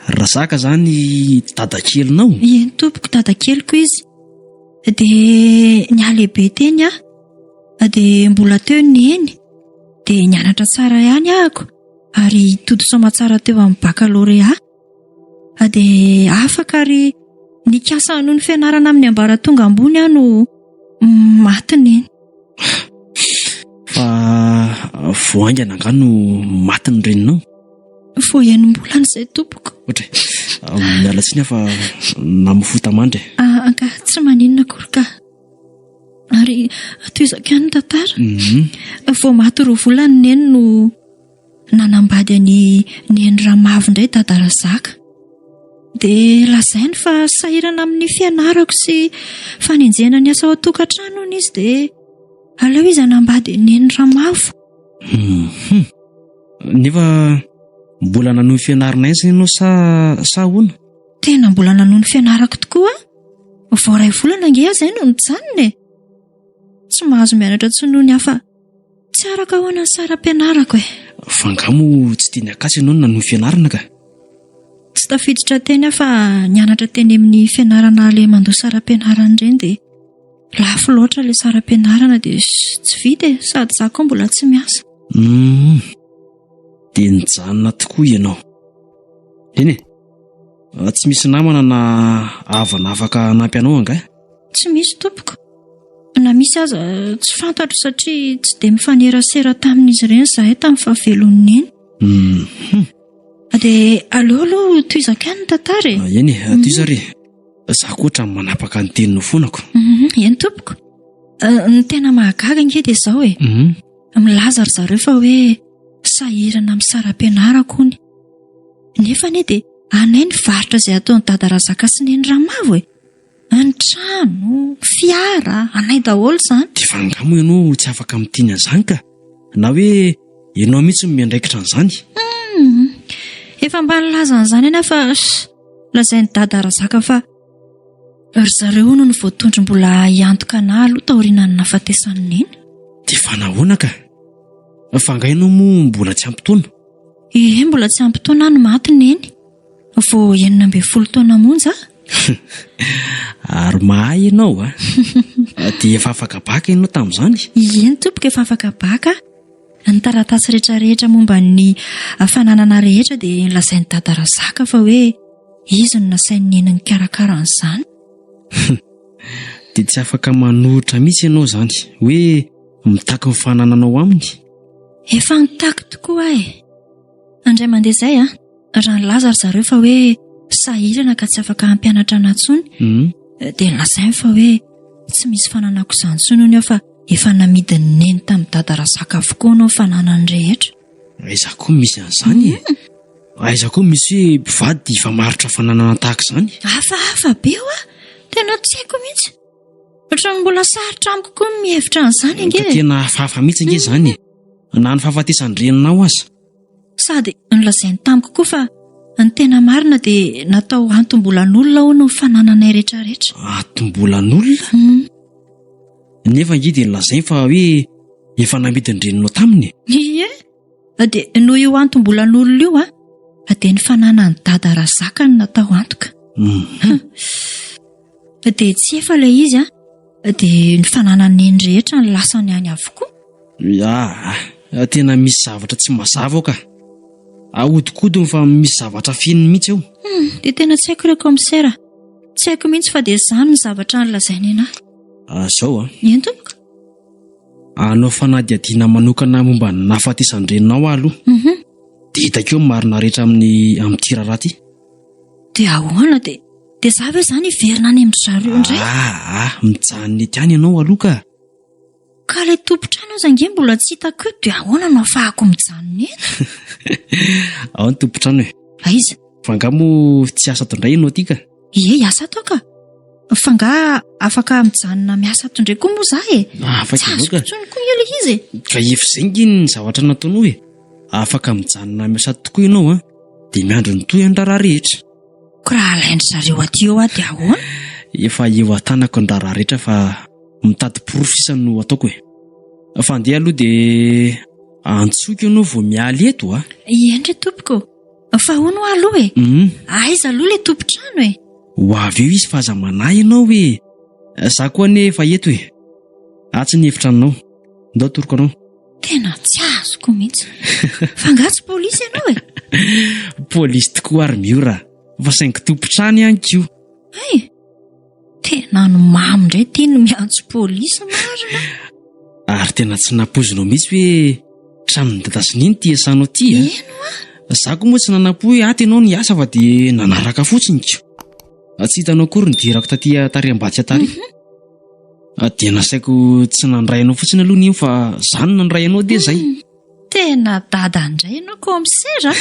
Razaka izany dadakelinao? Eny tompoko, dadakeliko izy. Dia nihalehibe teny aho. Dia mbola teo neny. Dia nianatra tsara ihany ahako ary tody soamatsara teo amin'ny baccalauréat. Dia afaka ary nikasa hanohy ny fianarana amin'ny ambaratonga ambony aho no maty neny. Fa vao haingana angaha no maty ny reninao? Vao enim-bolana izay tompoko. Ohatra e, miala tsiny aho fa namofoy tamandry e. Ah, anka tsy maninona akory ka. Ary tohizako ihany ny tantara. Mhm. Vao maty roa volana neny no nanambady an'i Neny Ramavo indray Dada Razaka. Dia lazainy fa sahirana amin'ny fianarako sy fanenjehana ny asa ao an-tokantrano hono izy dia aleo izy hanambady an'i Neny Ramavo. Hum. Nefa mbola nanohy fianarana aiza ianao sa sa ahoana? Tena mbola nanohy ny fianarako tokoa aho. Vao iray volana ange aho izay no nijanona e. Tsy mahazo mianatra intsony noho ny hafa Tsy araka ahoana ny saram-pianarako e. Fa angaha moa tsy teny Ankatso ianao no nanohy fianarana ka? Tsy tafiditra teny aho fa nianatra teny amin'ny fianarana ilay mandoa saram-pianarana ireny dia lafo loatra ilay saram-pianarana dia tsy vita e, sady izaho koa mbola tsy miasa. Hum, dia nijanona tokoa ianao. Eny e, tsy misy namana na havana afaka hanampy anao angaha? Tsy misy tompoko. Na misy aza tsy fantatro satria tsy dia mifanerasera tamin'izy ireny izahay tamin'ny fahavelon'i Neny. Mhm. Dia aleo aloha tohizako ihany ny tantara e. Ah, eny e, tohizo ary e. Za koa ohatran'ny manapaka ny teninao foana ko. Mhm, eny tompoko. Eh, ny tena mahagaga ange dia izao e. Mhm. Milaza ry zareo fa hoe sahirana amin'ny saram-pianarako hono. Nefa anie dia anay ny varotra izay ataon'i Dada Razaka sy Neny Ramavo e. Ny trano, fiara, anay daholo izany. Dia fa angaha moa ianao tsy afaka miteny an'izany ka? Na hoe ianao mihitsy no miandraikitra an'izany? Hum, efa mba nilaza an'izany ianao fa lazain'i Dada Razaka fa ry zareo hono no voatondro mbola hiantoka anà aloha taorianan'ny nahafatesan'i Neny. Dia fa nahoana ka? Fa angaha ianao moa mbola tsy ampy taona? Ie, mbola tsy ampy taona aho no maty Neny. Vao 16 taona monja aho. Ary mahay ianao a! Dia efa afaka baka ianao tamin'izany? Eny tompoko, efa afaka baka aho. Ny taratasy rehetrarehetra momba ny fananana rehetra dia nolazain'i Dada Razaka fa hoe izy no nasain'i Neny nikarakara an'izany. Dia tsy afaka manohitra mihitsy ianao izany hoe mitaky ny fanananao aminy? Efa nitaky tokoa aho e! Indray mandeha izay a! Raha nilaza ry zareo fa hoe sahirana ka tsy afaka hampianatra anà intsony, hmm. dia nolazainy fa hoe tsy misy fananako izany intsony hono aho fa efa namidin'i Neny tamin'i Dada Razaka avokoa hono ny fananany rehetra. Aiza koa misy an'izany e? Hmm. Aiza koa misy hoe mpivady hifamarotra fananana tahaka izany? Hafahafa be hoa! Tena tsy haiko mihitsy. Ohatran'ny mbola sarotra amiko koa ny mihevitra an'izany ange. Ka tena hafahafa mihitsy ange izany e. Na ny fahafatesan-dreninao aza. Sady nolazainy tamiko koa fa ny tena marina dia natao antom-bolan'olona hono ny fanananay rehetrarehetra. Antom-bolan'olona? Hmm. Nefa ange dia nolazainy fa hoe efa namidin-dreninao taminy e. Ie. Dia noho io antom-bolan'olona io a, dia ny fananan'i Dada Razaka no natao antoka. Hmm. Dia tsy efa ilay izy a, dia ny fananan'i Neny rehetra no lasany any avokoa. Aa, tena misy zavatra tsy mazava ao ka. Ahodikodiny fa misy zavatra afeniny mihitsy ao. Hum, dia tena tsy haiko re kaomisera. Tsy haiko mihitsy fa dia izany ny zavatra nolazainy anahy. Ah, zao a. Eny tompoko. Hanao fanadihadiana manokana momba ny nahafatesan-dreninao aho aloha. Mhm. Dia hitako eo ny marina rehetra amin'ny amin'ity raharaha ity. Dia ahoana dia dia za ve izany hiverina any amin-dry zareo indray? Ah, ah, mijanona ety ihany ianao aloha ka. Ka ilay tompon-trano aza ange mbola tsy hitako eo dia ahoana no ahafahako mijanona eto? Ao ny tompon-trano e. Aiza? Fa angaha moa tsy hiasa ato indray ianao ity ka? Ie, hiasa ato aho ka. Fa angaha afaka mijanona miasa ato indray koa moa za e? Afaka Tsy ianao azoko ka. intsony koa io ilay izy e. Ka efa izay ange ny zavatra nataonao e. Afaka mijanona miasa ato tokoa ianao an. Dia miandry ny tohiny ny raharaha rehetra. Ko raha alain-dry zareo aty eo aho dia ahoana? Efa eo an-tanako ny raharaha rehetra fa mitady porofo sisa no ataoko e. Fa andeha aloha dia antsoiko ianao vao miala eto a. Eny re tompoko. Fa hono hoa aloha e. Hum. Aiza aloha ilay tompon-trano e? Ho avy eo izy fa aza manahy ianao e. Za koa anie efa eto e. Atsy ny efitranonao. Ndao atoroko anao. Tena tsy azoko mihitsy. Fa angaha tsy polisy ianao e? Polisy tokoa ary Miora, fa saingy tompon-trano ihany koa. Hay! Tena ny mamo indray ity no miantso polisy marina. Ary tena tsy nampoizinao mihitsy hoe tranon'i Dada sy Neny ity iasanao ity a? Eny hoa. Za koa moa tsy nanampo hoe ato ianao niasa fa dia nanaraka fotsiny ko. Tsy hitanao akory ny nidirako taty tary ambadika tary. Dia nasaiko tsy nandray anao fotsiny aloha Neny fa za no nandray anao dia zay. Tena dada indray ianao kaomisera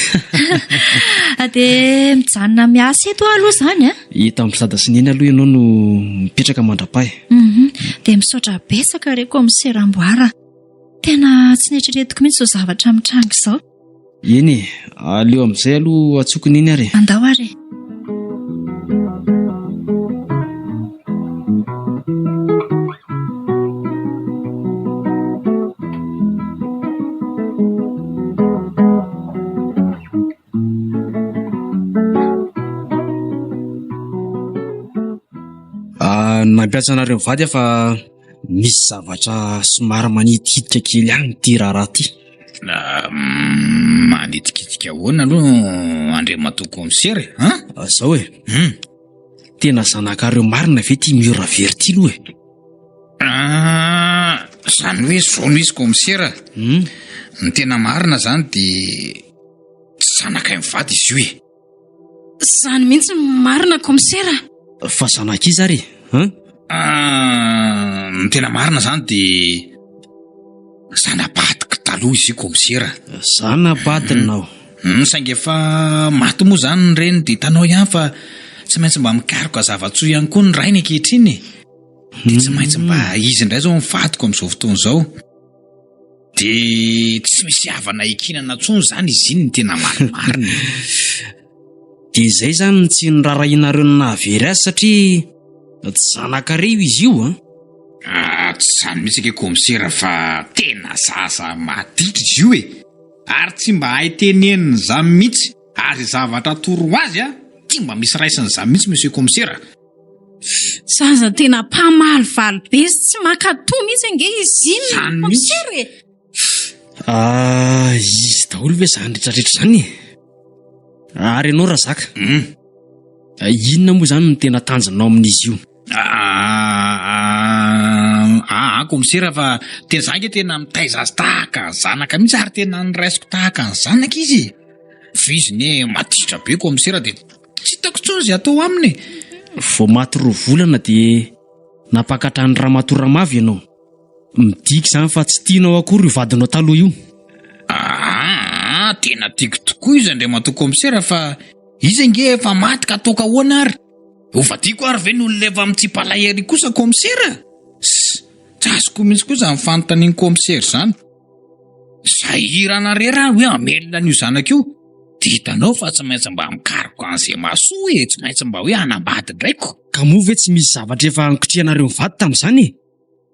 a! Dia mijanona miasa eto aho aloha izany a! Eto amin'ny dada sy neny aloha ianao no mipetraka mandra-pahy. Mhm. Dia misaotra betsaka re kaomisera Amboara. Tena tsy neritreretiko mihitsy izao zavatra mitranga izao. Eny e, aleo amin'izay aloha antsoiko neny ary e. Andao ary e. Ah, nampiantso anareo mivady aho fa misy zavatra somary manitikitika kely ihany ity raharaha ity. Manitikitika ahoana aloha Andriamatoa Kaomisera e? An? Ah, Zao e. Hmm. Tena zanakareo marina ve ity Miora very ity aloha e? Ah, zany hoe zao no izy Kaomisera. Hmm. Ny tena marina zany dia tsy zanakay mivady izy io e. Izany mihitsy no marina kaomisera. Fa zanak'iza ary e? Hein? Ah, ny tena marina izany dia zana-badiko taloha izy io kaomisera. Zana-badinao? Hmm, saingy efa maty moa izany ny reniny dia hitanao ihany fa tsy maintsy mba mikaroka zava-tsoa ihany koa ny rainy ankehitriny e. Dia tsy maintsy mba izy indray izao no vadiko amin'izao fotoana izao. Dia tsy misy havana ikinana intsony izany izy iny ny tena marimarina e. Dia izay izany no tsy nirarahianareo ny nahavery azy satria tsy zanakareo izy io an? Ah, tsy izany mihitsy ange kaomisera fa tena zaza maditra izy io e! Ary tsy mba hay tenenina izany mihitsy, ary izay zavatra atoro azy an, tsy mba misy raisiny izany mihitsy monsieur kaomisera. Zaza tena mpamalivaly be sy tsy mankatò mihitsy ange izy iny Zany mihitsy. Kaomisera e! Ah, izy daholo ve izany rehetrarehetra izany e? Ary ianao Razaka, Hmm. inona moa izany no tena tanjonao amin'izy io? Ah, ah, ah, kaomisera fa tena za ange tena mitaiza azy tahaka ny zanaka mihitsy ary tena noraisiko tahaka ny zanaka izy e. Fa izy ne maditra be kaomisera dia Tsy hitako intsony izay atao aminy e. Vao maty roa volana dia nampakatra an'i Ramatoa Ramavy ianao. Midika izany fa tsy tianao akory io vadinao taloha io. Aa, tena tiako tokoa izy Andriamatoa Kaomisera fa izy ange efa maty ka ataoko ahoana ary? Ho vadiako ary ve ny olona efa mitsipalay ery kosa Kaomisera? Ss, tsy azoko mihitsy koa izany fanontanian'ny Kaomisera izany. Sahirana re raha hoe hamelona an'io zanaka io. Dia hitanao fa tsy maintsy mba mikaroka an'izay mahasoa e, tsy maintsy mba hoe hanambady indray ko. Ka moa ve tsy misy zavatra efa nikotrihanareo mivady tamin'izany e?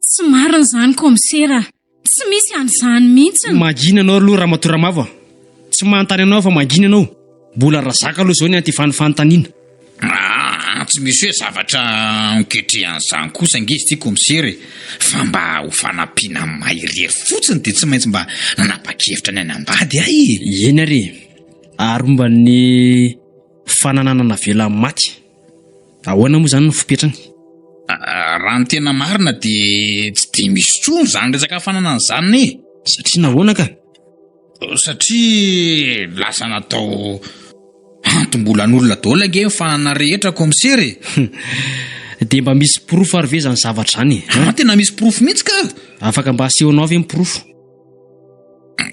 Tsy marina izany kaomisera a! Tsy misy an'izany mihitsy. Mangina ianao aloha Ramatoa Ramavo a! Tsy manontany anao aho fa mangina ianao. Mbola Razaka aloha izao ny antefan'ny fanontaniana. Aa tsy misy hoe zavatra niketrihan'izany kosa ange izy ity kaomisera e! Fa mba ho fanampiana amin'ny maha irery fotsiny dia tsy maintsy mba nanapa-kevitra ny hanambady aho e! Eny ary e! Ary momba ny fananana navela amin'ny maty, ahoana moa izany no fipetrany? Raha ny tena marina dia tsy dia misy intsony izany resaka fananana izany e! Satria nahoana ka? Satria lasa natao antom-bolan'olona daholo ange ny fanana rehetra kaomisera e! Dia mba misy porofo ary ve izany zavatra izany e? Ah, tena misy porofo mihitsy ka! Afaka mba asehonao ve ny porofo?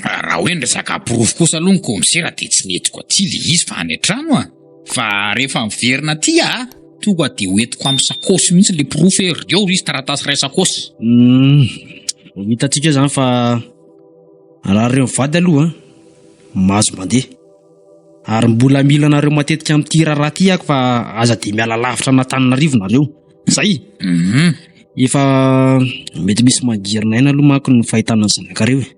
Raha hoe ny resaka porofo kosa aloha ny kaomisera dia tsy nentiko aty ilay izy fa any an-trano a! Fa rehefa miverina aty aho, tonga dia hoentiko amin'ny sakaosy mihitsy ilay porofo hoe ireo izy taratasy iray sakaosy. Hum, ho hitantsika eo izany fa Raha reo mivady aloha mahazo mandeha. Ary mbola mila anareo matetika amin'ity raharaha ity ako fa aza dia miala lavitra an'Antananarivo nareo. Zay. Mhm. Efa mety misy mangirina aina aloha manko ny fahitana ny zanakareo e.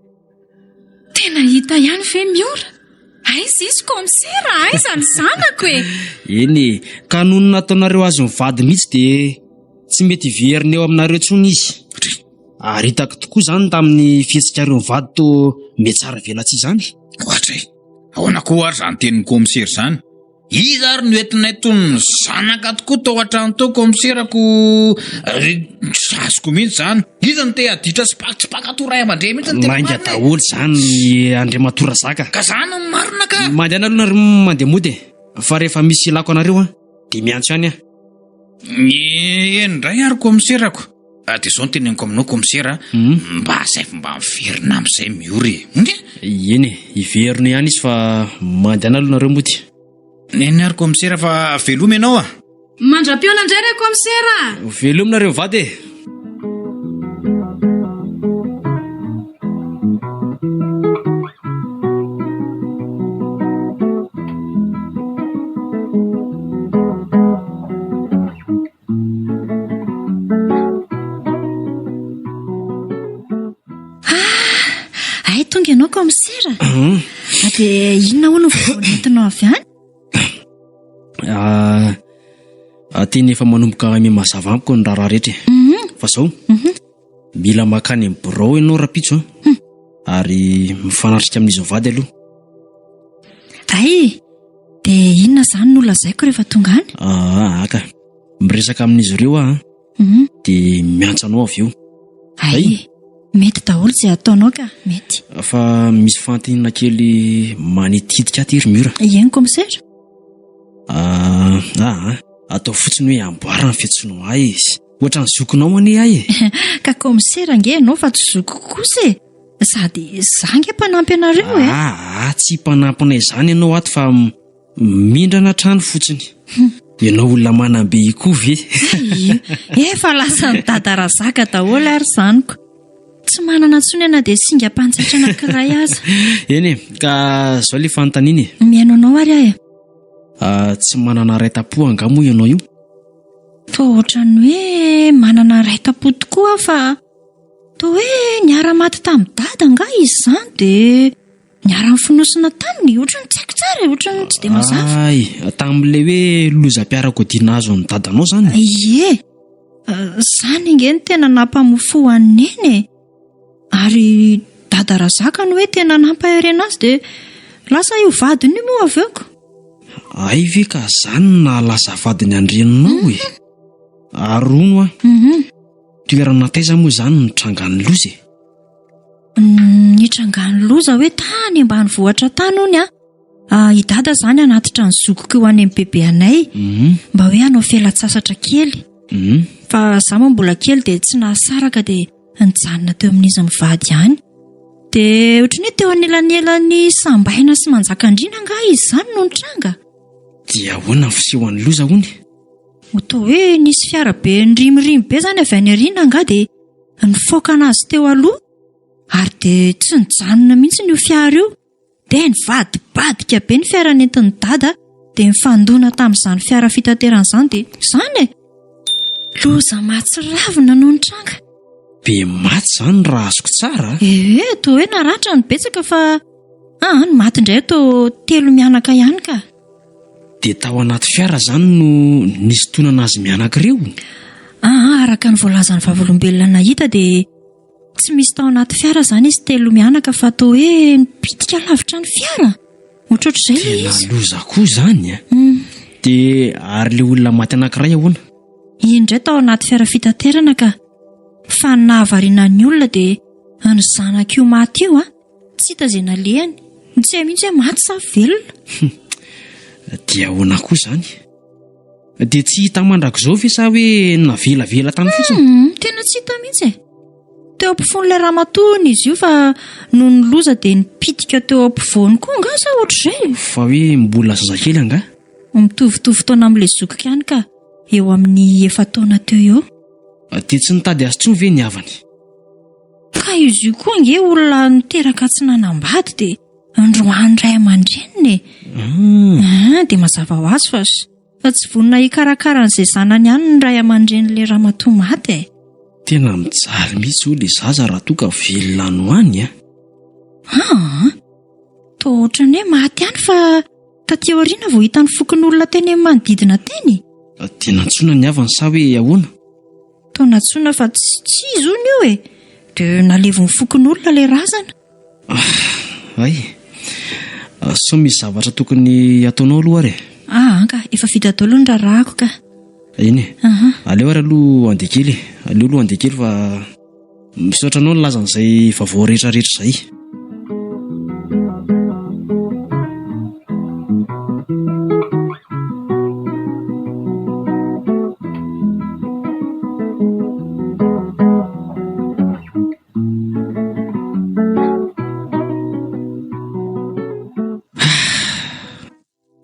Tena hita ihany ve Miora? Aiza izy kaomisera? Aiza ny zanako e? Eny e, ka noho ny nataonareo azy mivady mihitsy dia tsy mety hiverina eo aminareo intsony izy. Ary hitako tokoa izany tamin'ny fihetsikareo mivady toa mihatsara velatsihy izany. Ohatra e! Ahoana koa ary izany tenin'ny kaomisera izany? Iza ary no entinay toy ny zanaka tokoa tao an-trano tao kaomisera ko tsy azoko mihitsy izany. Iza no te haditra sy tsy mpankatò ray aman-dreny mihitsy ny tena Lainga marina e? daholo izany Andriamatoa Razaka. Ka izany no marina ka! Mandehana aloha nareo mandeha mody e! Fa rehefa misy ilako anareo an, dia miantso ihany aho. Eny indray ary kaomiserako. Ah, dia izao no teneniko aminao kaomisera, mba asaivo mba miverina amin'izay Miory e. Inga? Eny e, hiverina ihany izy fa mandehana aloha nareo mody. Eny ary kaomisera fa veloma ianao a! Mandra-pihaona indray re kaomisera a! Veloma nareo mivady e! Ah, ay tonga ianao kaomisera. Ah, dia inona hono ny vaovao nentinao avy any? Ah, ah, tena efa manomboka miha mazava amiko ny raharaha rehetra e. Mhm. Fa zao, mila makany amin'ny birao ianao rahampitso an. Ary mifanatrika amin'izy mivady aloha. Ay, dia inona izany no lazaiko rehefa tonga any? Ah, aka. Miresaka amin'izy ireo aho an. Mhm. Dia miantso anao avy eo. Ay, mety daholo izay ataonao ka, mety. Fa misy fanontaniana kely manitikitika aty ry Mura. Eny, commissaire. Ah, ah, atao fotsiny hoe amboarina ny fiantsoanao ahy izy. Ohatran'ny zokinao anie ahy e. Ka commissaire ange ianao fa tsy zokiko kosa e. Sady za ange mpanampy anareo e. Ah, ah, tsy mpanampinay izany ianao ato fa mindrana hatrany fotsiny. Ianao olona manam-be io koa ve? Efa lasan'i Dada Razaka daholo ary izany ko. Tsy manana intsony na dia singam-panjaitra anankiray aza. Eny e, ka izao ilay fanontaniana e. Mihaino anao ary aho e. Ah, tsy manana ray tam-po angaha moa ianao io? Toa ohatran'ny hoe manana ray tam-po tokoa aho fa toa hoe niara-maty tamin'i Dada angaha izy izany dia niara-nifonosina taminy, ohatran'ny tsy haiko tsara e, ohatran'ny tsy dia mazava. Ay, tamin'ilay hoe lozam-piarakodia nahazo an'i Dadanao izany? Ie, izany ange no tena nampamofoha an'i Neny e. Ary Dada Razaka no hoe tena nampaherena azy dia lasa io vadiny io moa avy eo ko. Hay ve ka zany no nahalasa vadiny an-dreninao e? Ary hono hoa, toerana taiza moa izany no nitrangan'ny loza e? Nitrangan'ny loza hoe tany ambanivohitra tany hono an. Ah, i Dada izany hanatitra ny zokiko io any amin'ny bebe anay mba hoe hanao fialan-tsasatra kely. Fa za moa mbola kely dia tsy nahasaraka dia nijanona teo amin'izy mivady ihany. Dia ohatran'ny hoe teo anelanelan'ny Sambaina sy Manjakandriana angaha izy izany no nitranga? Dia ahoana ny fisehoan'ny loza hono? Ho toa hoe nisy fiara be nirimorimo be izany avy any aoriana angaha dia nifaoka anazy teo aloha ary dia tsy nijanona mihitsy io fiara io. Dia nivadibadika be ny fiara nentin'i Dada dia nifandona tamin'izany fiara fitaterana izany dia izany e! Loza mahatsiravina no nitranga. Be maty izany raha azoko tsara a! Ee, toa hoe naratra ny betsaka fa aa ny maty indray toa telo mianaka ihany ka. Dia tao anaty fiara izany no nisintonana azy mianaka ireo? Aa, araka ny voalazan'ny vavolombelona nahita dia Tsy misy tao anaty fiara izany izy telo mianaka fa toa hoe nipitika lavitra ny fiara. Ohatrohatr'izay ilay Tena izy. loza koa izany a. Dia ary ilay olona maty anankiray ahoana? Iny indray tao anaty fiara fitaterana ka. Fa ny nahavariana ny olona dia ny zanak'io maty io a, tsy hita izay nalehany. Tsy hay mihitsy hoe maty sa velona. Dia ahoana koa izany? Dia tsy hita mandrakizao ve sa hoe navelavela tany fotsiny? Hmm, tena tsy hita mihitsy e. Teo ampofoan'ilay ramatoa hono izy io fa noho ny loza dia nipitika teo ampovoany koa angaha sa ohatr'izay? Fa hoe mbola zazakely angaha? Mitovitovy taona amin'ilay zokiko ihany ka, eo amin'ny efa-taona teo eo. Dia tsy nitady azy intsony ve ny havany? Ka izy io koa ange olona niteraka tsy nanambady dia Androany ray aman-dreniny e. Ah, dia mazava ho azy fa fa tsy vonona hikarakara an'izay zanany ihany ny ray aman-drenin'ilay ramatoa maty e. Tena mijaly mihitsy hoy ilay zaza raha toa ka velona any ho any a. Ah, toa ohatran'ny hoe maty ihany fa taty aoriana vao hitan'ny fokonolona teny amin'ny manodidina teny. Dia nantsoina ny havany sa hoe ahoana? Toa nantsoina fa tsy tsy izy hono io e. Dia nalevon'ny fokonolona ilay razana. Hay. Sao misy zavatra tokony hataonao aloha ary e? Ah, anka, efa vita daholo ny raharahako ka. Eny e. Aleo ary aloha handeha kely e. Aleo aloha handeha kely fa misaotra anao nilaza an'izay vaovao rehetra rehetra izay.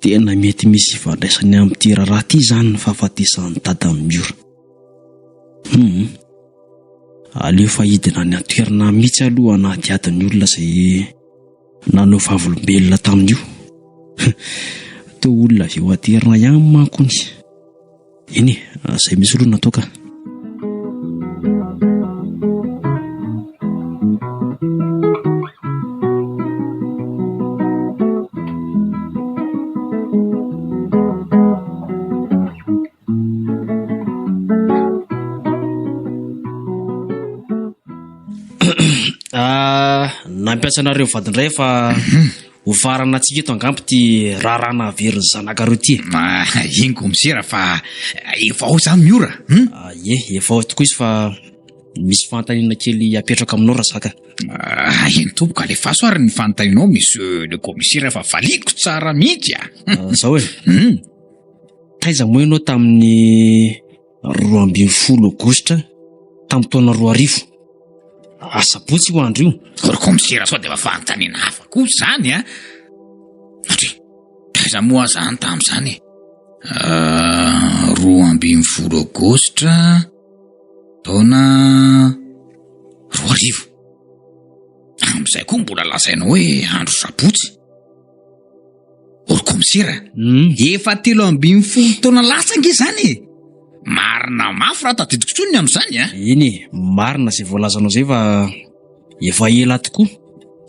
Tena mety misy ifandraisany amin'ity raharaha ity izany ny fahafatesan'i dadan'i Miora. Hum. Aleo fa hidina any an-toerana mihitsy aloha hanadihady ny olona izay nanao vavolombelona tamin'io. Toa olona avy eo an-toerana ihany manko hono. Eny e, izay mihitsy aloha no natao ka. Ah, nampiasa anareo vady indray fa ho faranantsika eto angamba ity raharaha nahavery ny zanakareo ity. Ah, iny komisera fa efa ao zany Miora. Hmm? Ah, ie, efa ao tokoa izy fa misy fanontaniana kely apetrako aminao Razaka. Ah, eny tompoko, alefaso ary ny fanontanianao monsieur le commissaire fa valiako tsara mihitsy ah. Ah, zao e. Hmm. Taiza moa ianao tamin'ny 12 aogositra tamin'ny taona 2000? Asabotsy io andro io. Ry kaomisera sao dia efa fanontaniana hafa koa izany a! Satria taiza moa aho izany tamin'izany e? 12 aogositra taona 2000. Amin'izay koa mbola lazainao hoe andro sabotsy. Ry kaomisera, Hmm. efa 13 taona lasa ange izany e! Marina mafy raha tadidiko intsony ny amin'izany a! Eny e, marina izay voalazanao izay fa efa ela tokoa,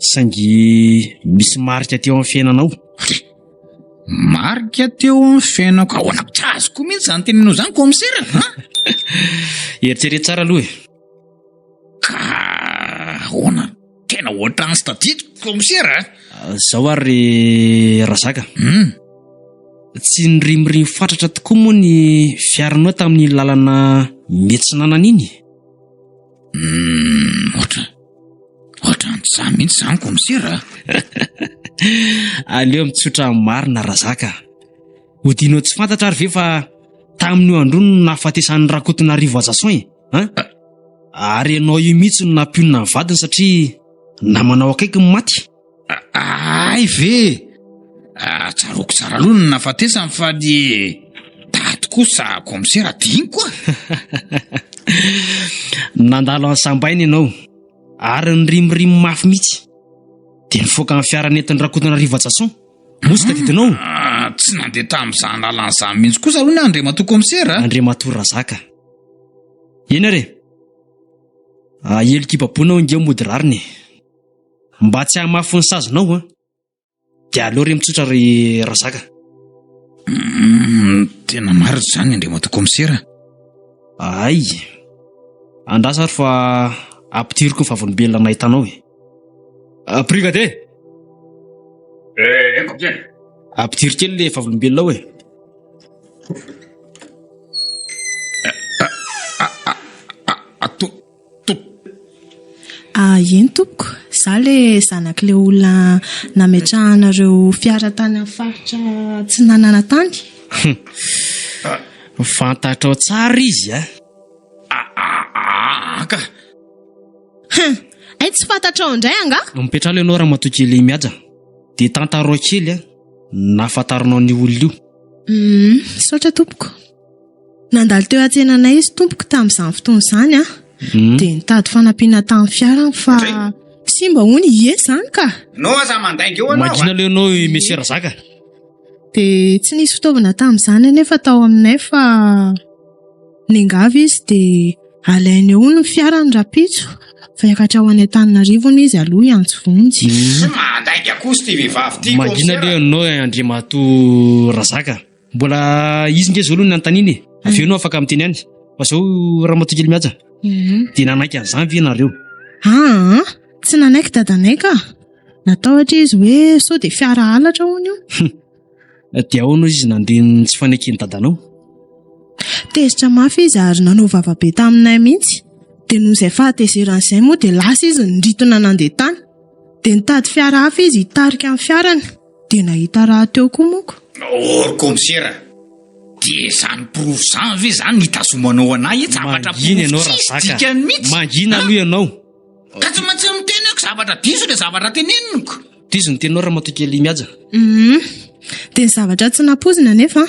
saingy misy marika teo amin'ny fiainanao. Marika teo amin'ny fiainako, ahoana tsy azoko mihitsy izany teninao izany kaomisera a! Eritrereto tsara aloha e. Ka ahoana? Tena ohatran'ny tsy tadidiko kaomisera a! Zao ary ry Razaka. Hmm. Tsy nirimorimo fatratra tokoa moa ny fiaranao tamin'iny lalana miatsinanana iny? Hmm, ohatra ohatran'ny tsy za mihitsy izany kaomisera a! Aleo mitsotra ny marina Razaka. Hodinao tsy fantatra ary ve fa tamin'io andro io no nahafatesan'i Rakotonarivo Hajason e? An? Ary ianao io mihitsy no nampionona ny vadiny satria namanao akaiky ny maty. Hay ve? Ah, tsaroako tsara aloha ny nahafatesany fa ny daty kosa kaomisera adinoko a. Nandalo an'i Sambaina ianao ary nirimorimo mafy mihitsy. Dia nifoaka ny fiara nentin'i Rakotonarivo Hajason. Moa tsy tadidinao? Ah, tsy nandeha tamin'izany lalana izany mihitsy kosa aloha ny Andriamatoa kaomisera. Andriamatoa Razaka. Eny ary e! Heloka hibaboana aho ange mody rariny e! Mba tsy hahamafy ny sazinao an! Dia aleo re mitsotra ry Razaka. Mm, tena marina izany Andriamatoa Kaomisera. Ay! Andraso ary fa ampidiriko ny vavolombelona nahitanao e! Ah, Brigadier! Eh, Kaomisera. Ampidiro kely le vavolombelona ao e! Ah, eny tompoko, za le zanak'le olona nametrahanareo fiara tany amin'ny faritra atsinanana tany. Fantatrao tsara izy a! Aka! Hum, hay tsy fantatrao indray angaha? Mipetraha aloha ianao ramatoa kely mihaja, dia tantarao kely a, nahafantaranao an'io olona io. Humm, misaotra tompoko. Nandalo teo an-tsenanay izy tompoko tamin'izany fotoana izany an. Hmm. Dia nitady fanampiana tamin'ny fiarany fa simba hono, ie izany ka. No aza mandainga eo anao. Mangina aloha ianao i Monsieur Razaka. Dia tsy nisy fitaovana tamin'izany anefa tao aminay fa niangavy izy dia alainy eo hono ny fiarany rahampitso fa hiakatra ho any Antananarivo hono izy aloha hiantso vonjy. Tsy mandainga kosa ity vehivavy ity Mangina aloha kaomisera. ianao Andriamatoa Razaka. Mbola izy nge zao aloha ny nanontaniana e. Avy eo ianao afaka miteny ihany. Fa zao Ramatoa kely mihaja. Dia nanaiky an'izany ve ianareo? Aa, tsy nanaiky dadanay ka. Natahotra izy hoe sao dia fiara halatra hono io. Dia ahoana hoy izy nandre ny tsy faneken'ny dadanao? Tezitra mafy izy ary nanao vava be taminay mihitsy. Dia noho izay fahatezerany izay moa dia lasa izy niritona nandeha tany. Dia nitady fiara hafa izy hitarika ny fiarany. Dia nahita rahateo koa moko. Oh ry kaomisera, dia izany porofo izany ve izany no itazomanao anay e? Zavatra Mangina ianao porofo tsisy Razaka. dikany mihitsy. Mangina aloha ianao. Ka tsy maintsy miteny aho ko zavatra diso ilay zavatra teneniko. Diso ny teninao Ramatoa kely Mihaja. Hum. Dia ny zavatra tsy nampoizina anefa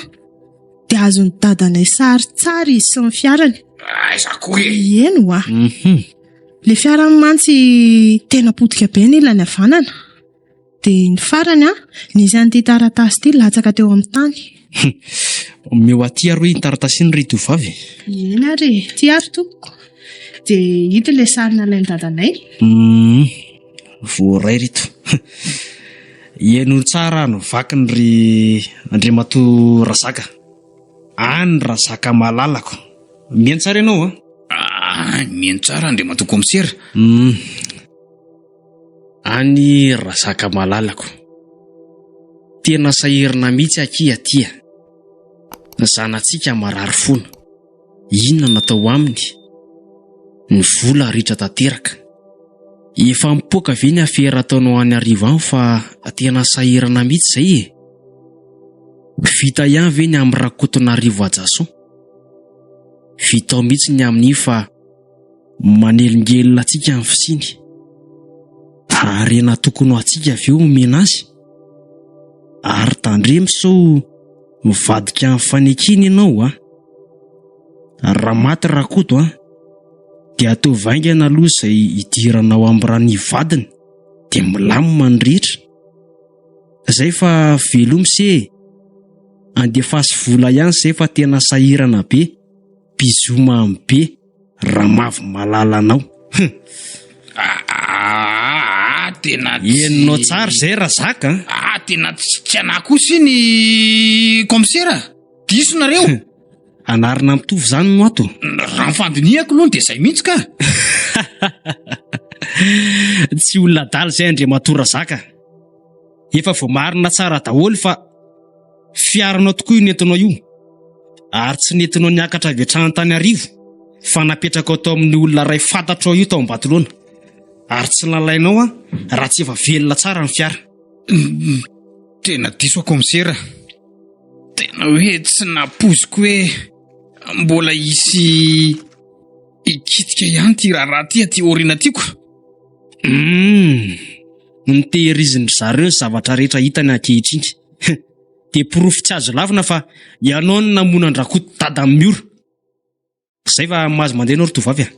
dia azon'ny dadanay sary tsara izy sy ny fiarany. Aiza koa e? Eny hoa. Ilay fiarany mantsy tena potika be ny ilany havanana. Dia ny farany an, nisy an'ity taratasy ity latsaka teo amin'ny tany. Omeo aty ary hoe iny taratasy iny ry tovovavy e. Eny ary e, ity ary tompoko. Dia ito ilay sary nalain'i dadanay. Hum, voaray ry ito. Henoy tsara ny vakiny ry Andriamatoa Razaka. Any Razaka malalako. Mihaino tsara ianao an? Ah, mihaino tsara Andriamatoa Kaomisera. Hum. Any Razaka malalako. Tena sahirana mihitsy akia aty a. Zanatsika marary fona. Inona no atao aminy? Ny vola ritra tanteraka. Efa mipoaka ve ny afera ataonao any Arivo any fa tena sahirana mihitsy izay e? Vita ihany ve ny amin'i Rakotonarivo Hajason? Vitao mihitsy ny amin'iny fa manelingelina antsika ny fisiany. Harena tokony ho antsika ve omena azy? Ary tandremo sao mivadika amin'ny fanekena ianao a! Raha maty Rakoto a, dia ataovy haingana aloha izay hidiranao amin'ny rany vadiny dia milamina ny rehetra. Zay fa velomy se e! Andefaso vola ihany zay fa tena sahirana be, bisous mamy be, Ramavo malala anao. Hum. Ah, tena tsy. Henonao tsara izay Razaka a. Ah, tena tsy tsy anah kosa iny kaomisera. Diso nareo. Anarana mitovy izany no ato. Raha ny fandinihako aloha dia izay mihitsy ka. Tsy olona adala izay Andriamatoa Razaka. Efa voamarina tsara daholo fa fiaranao tokoa io nentinao io. Ary tsy nentinao niakatra avy hatrany Antananarivo fa napetrakao tao amin'ny olona iray fantatrao io tao Ambatolaona. Ary tsy nalainao an raha tsy efa velona tsara ny fiara. Tena diso aho kaomisera. Tena hoe tsy nampoiziko hoe mbola hisy hikitika ihany ity raharaha ity aty aoriana aty ko. Humm, notehirizin-dry zareo ny zavatra rehetra hitany ankehitriny. Dia porofo tsy azo lavina fa ianao no namono an-dRakoto dadan'i Miora. Zay fa mahazo mandeha ianao ry tovovavy a.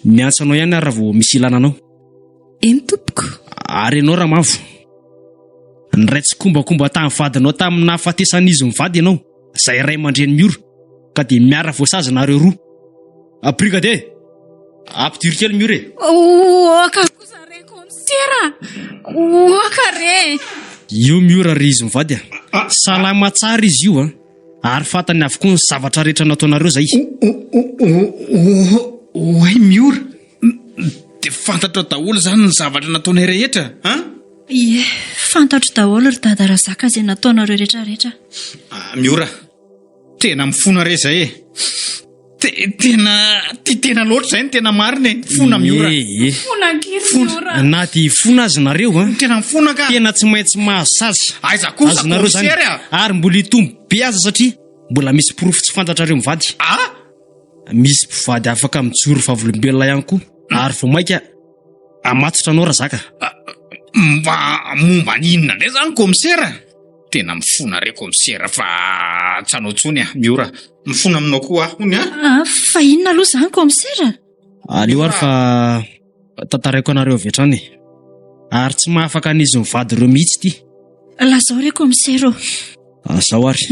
Miantso anao ihany aho raha vao misy ilana anao. Eny tompoko. Ary ianao Ramavo, niray tsikombakomba tamin'ny vadinao tamin'ny nahafatesan'izy mivady ianao, izay ray aman-dreny Miora, ka dia miara voasazy nareo roa. Brigadier! Ampidiro kely Miora e! Oka kosa re kaomisera! Oka re! Io Miora ry izy mivady a! Salama tsara izy io a! Ary fantany avokoa ny zavatra rehetra nataonareo zay. Oay Miora, dia fantatrao daholo izany ny zavatra nataonay rehetra an? Ie, fantatro daholo ry Dada Razaka izay nataonareo rehetra rehetra. Ah, Miora, tena mifona re zay e. Tena tia tena loatra zay ny tena marina e. Mifona Miora. Ie, ie. Mifona ankiry Miora. Na dia hifona aza nareo an. Tena mifona ka. Tena tsy maintsy mahazo sazy. Aiza kosa Azonareo zany. commissaire a. Ary mbola hitombo be aza satria mbola misy porofo tsy fantatrareo mivady. Ah! Misy mpivady afaka mijoro vavolombelona ihany koa ary vao mainka hamatotra anao Razaka. Mba momba ny inona indray zany commissaire? Tena mifona re commissaire fa tsy hanao intsony ah Miora. Mifona aminao koa aho hono ah. Fa inona aloha izany commissaire? Aleo ary fa tantaraiko anareo avy hatrany e. Ary tsy mahafaka an'izy mivady ireo mihitsy ity. Lazao re commissaire ô. Zao ary.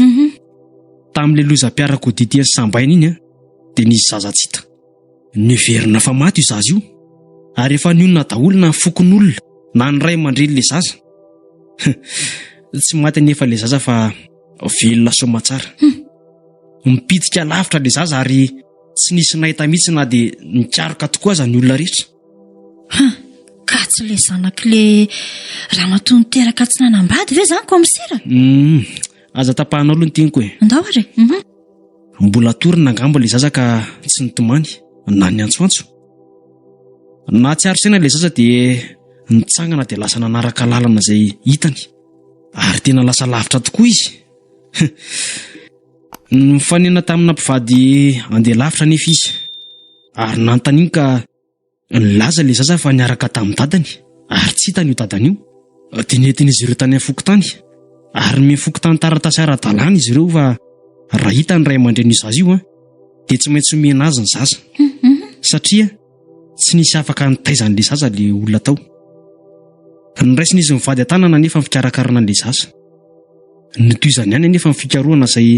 Tamin'ilay lozam-piarakodia teny Sambaina iny dia nisy zaza tsy hita. Niverina fa maty io zaza io ary efa nionona daholo na ny fokonolona na ny ray aman-drenin'ilay zaza. Tsy maty anefa ilay zaza fa velona soamatsara. Mipitika lavitra ilay zaza ary tsy nisy nahita mihitsy na dia nikaroka tokoa aza ny olona rehetra. Hum, ka tsy ilay zanak'ilay ramatoa niteraka tsy nanambady ve izany kaomisera? Hum, aza tapahanao aloha ny teniko e. Andao ary e. Mhm. Mbola torina angamba ilay zaza ka tsy nitomany na niantsoantso. Nahatsiaro saina ilay zaza dia nitsangana dia lasa nanaraka lalana izay hitany. Ary tena lasa lavitra tokoa izy. Nifanena tamina mpivady andeha lavitra anefa izy. Ary nanontaniany ka Nilaza ilay zaza fa niaraka tamin'ny dadany ary tsy hitany io dadany io. Dia nentin'izy ireo tany amin'ny fokontany. Ary nomen'ny fokontany taratasy ara-dalàna izy ireo fa raha hita ny ray aman-drenin'io zaza io dia tsy maintsy omena azy ny zaza. Satria tsy nisy afaka nitaiza an'ilay zaza ilay olona tao. Noraisin'izy mivady an-tanana anefa ny fikarakarana an'ilay zaza. Notohizany ihany anefa ny fikarohana izay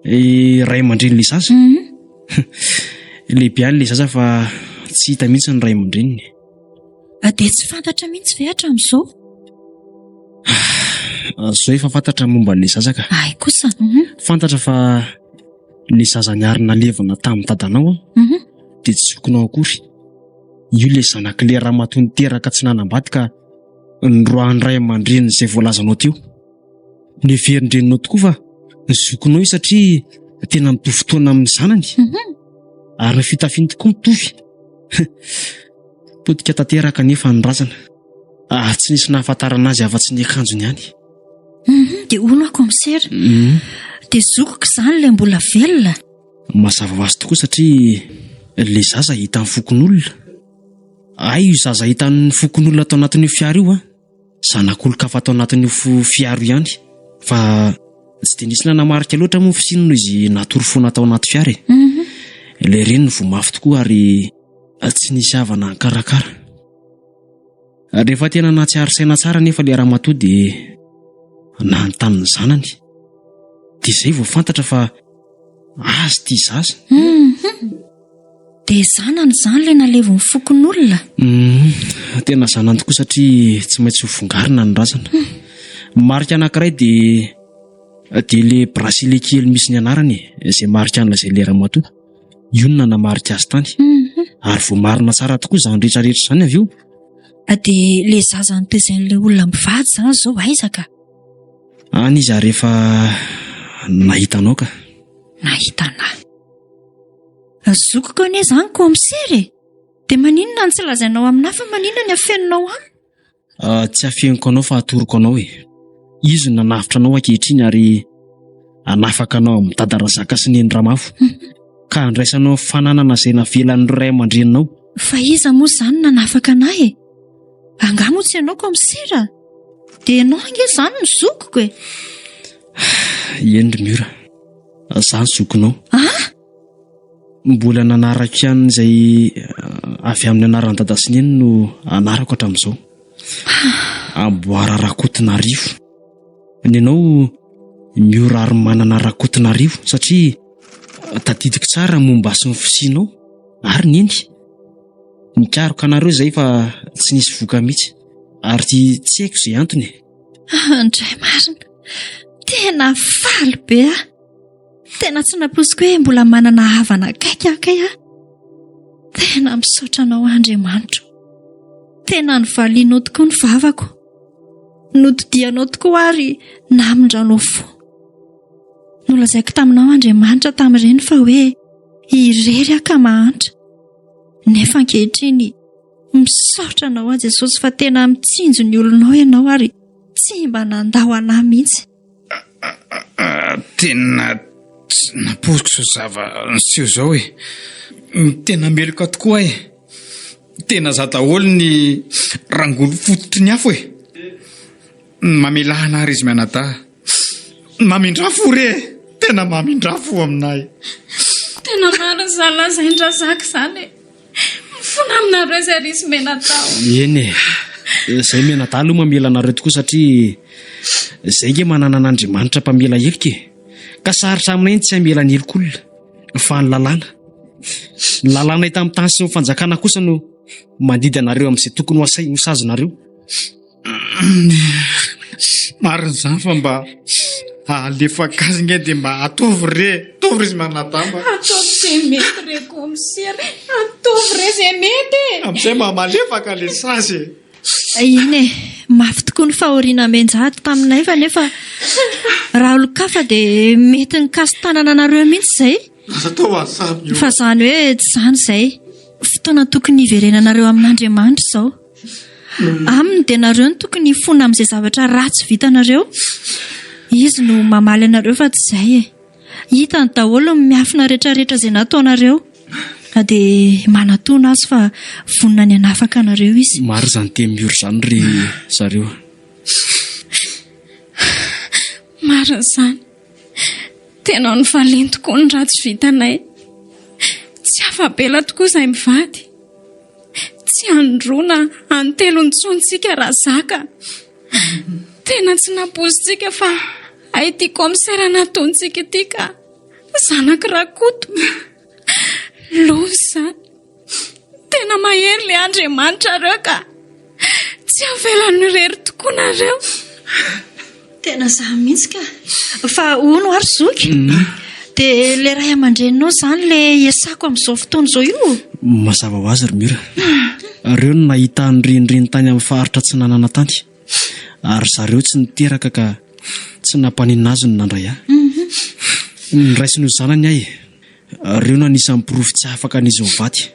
eh, ray aman-drenin'ilay zaza. Mhm. Lehibe ihany ilay zaza fa tsy hita mihitsy ny ray aman-dreniny. Ah, dia tsy fantatra mihitsy ve hatramin'izao? Ah, izao efa fantatra momba an'ilay zaza ka. Ay kosa. Mhm. Fantatra fa ilay zaza niarina levona tamin'ny dadanao mhm. dia tsy zokinao akory. Io ilay zanak'ilay ramatoa niteraka tsy nanambady ka noroahan'ny ray aman-dreniny izay voalazanao teo. Neverin-dreninao tokoa fa ny zokinao io satria tena mitovy fotoana amin'ny zanany. Mhm. Ary ny fitafiany tokoa mitovy. Potika tanteraka anefa ny razana. Ary tsy nisy nahafantarana azy afa-tsy ny akanjony ihany. Mhm, dia hono aho commissaire. Mhm. Dia zokiko izany ilay mbola velona. Mazava ho azy tokoa satria ilay zaza hitan'ny fokonolona. Hay io zaza hitan'ny fokonolona tao anatin'io fiara io an. Zanak'olon-kafa tao anatin'io fiara io ihany. Fa tsy dia nisy nanamarika loatra moa ny fisiany noho izy natory foana tao anaty fiara e. Mhm. Ilay reniny voa mafy tokoa ary tsy nisy havana nikarakara. Rehefa tena nahatsiaro saina tsara anefa ilay ramatoa dia nanontany ny zanany. Dia izay vao fantatra fa azy ity zaza. Mhm. Dia zanany izany ilay nalevon'ny fokonolona? Mhm. Tena zanany tokoa satria tsy maintsy ho fongarina ny razana. Hmm. Marika anankiray dia dia ilay bracelet kely misy ny anarany e, izay marika an'ilay ilay ramatoa. Io no nanamarika azy tany. Mhm. Ary voamarina tsara tokoa izany rehetra rehetra izany avy eo. Dia ilay zaza notezain'ilay olona mivady izany izao aiza ka? Any izy ary efa nahita anao ka. Nahita anah. Zokiko anie izany kaomisera e! Dia maninona no tsy lazainao aminah fa maninona ny afeninao amiko? Ah, tsy afeniko anao fa atoroko anao e. Izy no nanavotra anao ankehitriny ary hanafaka anao amin'ny dada Razaka sy neny Ramafo. Ka handraisanao fananana izay navelan'ny ray aman-dreninao. Fa iza moa izany nanafaka anah e? Angaha moa tsy ianao kaomisera? Dia ianao ange izany no zokiko e! Eny ry Miora, za ny zokinao. Ah! Mbola nanarako ihany izay avy amin'ny anaran'i Dada sy Neny no anarako hatramin'izao. Amboara Rakotonarivo. Ny anao Miora Arimanana Rakotonarivo satria tadidiko tsara ny momba sy ny fisianao ary Neny. Nikaroka anareo izay fa tsy nisy voka mihitsy ary tsy haiko izay antony e. Andray marina, tena faly be aho. Tena tsy nampoiziko hoe mbola manana havana akaiky aho kay aho. Tena misaotra anao Andriamanitro. Tena novalianao tokoa ny vavako. Notodianao tokoa ary namindranao fo. Nolazaiko taminao Andriamanitra tamin'ireny fa hoe irery aho ka mahantra. Nefa ankehitriny misaotra anao aho Jesosy fa tena mitsinjo ny olonao ianao ary tsy mba nandao anah mihitsy. Tena tsy nampoiziko izao zava-niseho izao e. Tena meloka tokoa aho e. Tena za daholo ny rangory fototry ny afo e. Mamelà anah ry izy mianadahy. Mamindrà fo re e. Tena mamindrà fo aminay. Tena marina izany lazain-dRazaka izany e. Mifona aminareo izay ry izy mianadahy. Eny e. Izay mianadahy aloha mamela anareo tokoa satria izay nge manana an'Andriamanitra mpamela heloka e. Ka sarotra aminay ny tsy hamela ny helok'olona fa ny lalàna. Ny lalàna eto amin'ny tany sy ny fanjakana kosa no mandidy anareo amin'izay tokony ho asai- ho sazinareo. Marina izany fa mba alefaka azy nge dia mba ataovy re, ataovy re izy manadamba. Ataovy izay mety re commissaire, ataovy re izay mety e. Amin'izay mba malefaka le sazy e. Eny e, mafy tokoa ny fahoriana mianjady taminay fa nefa raha olon-kafa dia mety nikasi-tanana anareo mihitsy izay. Aza atao an'izany io. Fa izany hoe tsy izany izay. Fotoana tokony hiverenanareo amin'Andriamanitra izao. Aminy dia nareo no tokony hifona amin'izay zavatra ratsy vitanareo. Izy no mamaly anareo fa tsy izay e. Hitany daholo ny miafina rehetrarehetra izay nataonareo. Dia manatona azy fa vonona ny hanafaka anareo izy. Marina izany teny miory izany ry zareo. marina izany. Tena nivaliany tokoa ny ratsy vitanay. Tsy afa-bela tokoa izahay mivady. Tsy androa na antelony intsony tsika raha zaka. Tena tsy nampoizintsika fa hay ity kaomisera nataontsika ity ka. Zanak'i Rakoto. Loza izany. Tena mahery le Andriamanitrareo ka. Tsy avelany irery tokoa nareo. Tena za mihitsy ka. Fa hono ary zoky? Mm. Dia le ray aman-dreninao izany le iasako amin'izao fotoana izao io? Mazava ho azy ry Mira. Reo no nahita ny renireny tany amin'ny faritra atsinanana tany. Ary zareo tsy niteraka ka tsy nampaninona azy ny nandray ahy. Mhm. Noraisiny ho zanany ahy e. Reo no anisan'ny porofo tsy afaka an'izy mivady.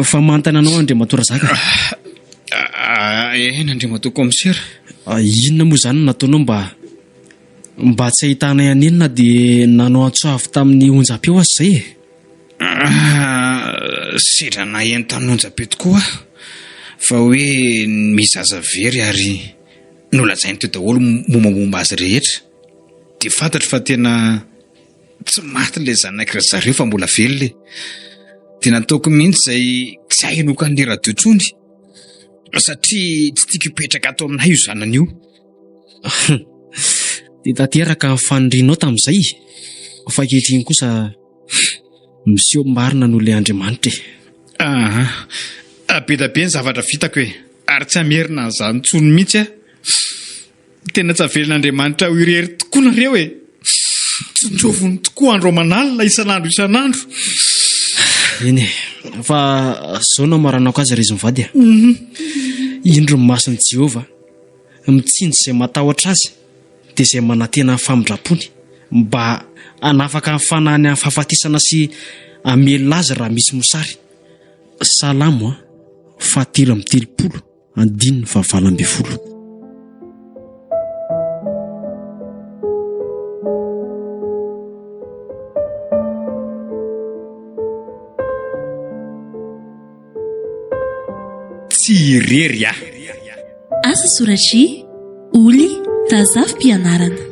Fa manontany anao Andriamatoa Razaka. Ah, eny Andriamatoa Kaomisera. Ah, inona moa izany no nataonao mba mba tsy ahitanay an'iny na dia nanao antso avo tamin'ny onjam-peo aza izay e? Ah, sendra naheno tamin'ny onjam-peo tokoa aho fa hoe misy zaza very ary nolazainy teo daholo mombamomba azy rehetra. Dia fantatro fa tena tsy maty ilay zanaky ry zareo fa mbola velona e. Dia nataoko mihitsy izay tsy hahenoako an'ilay radio intsony satria tsy tiako hipetraka ato aminay io zanany io. Dia tanteraka ny fanirianao tamin'izay fa ankehitriny kosa miseho marina noho ilay Andriamanitra e. Aha, be dia be ny zavatra vitako e, ary tsy hamerina an'izany intsony mihitsy aho. Tena tsy avelan'Andriamanitra ho irery tokoa nareo e! Tsinjoviny tokoa andro aman'alina, isan'andro isan'andro. Eny e, fa izao no amaranako azy ry izy mivady a. Mhm. Indro ny mason'i Jehovah, mitsinjo izay matahotra azy, dia izay manantena ny famindram-pony, mba hanafaka ny fanahiny amin'ny fahafatesana sy hamelona azy raha misy mosary. Salamo fahatelo amby telopolo. Andininy fahavalo ambin'ny folo. Tsy irery aho. Asa soratr'i Oly Razafimpianarana.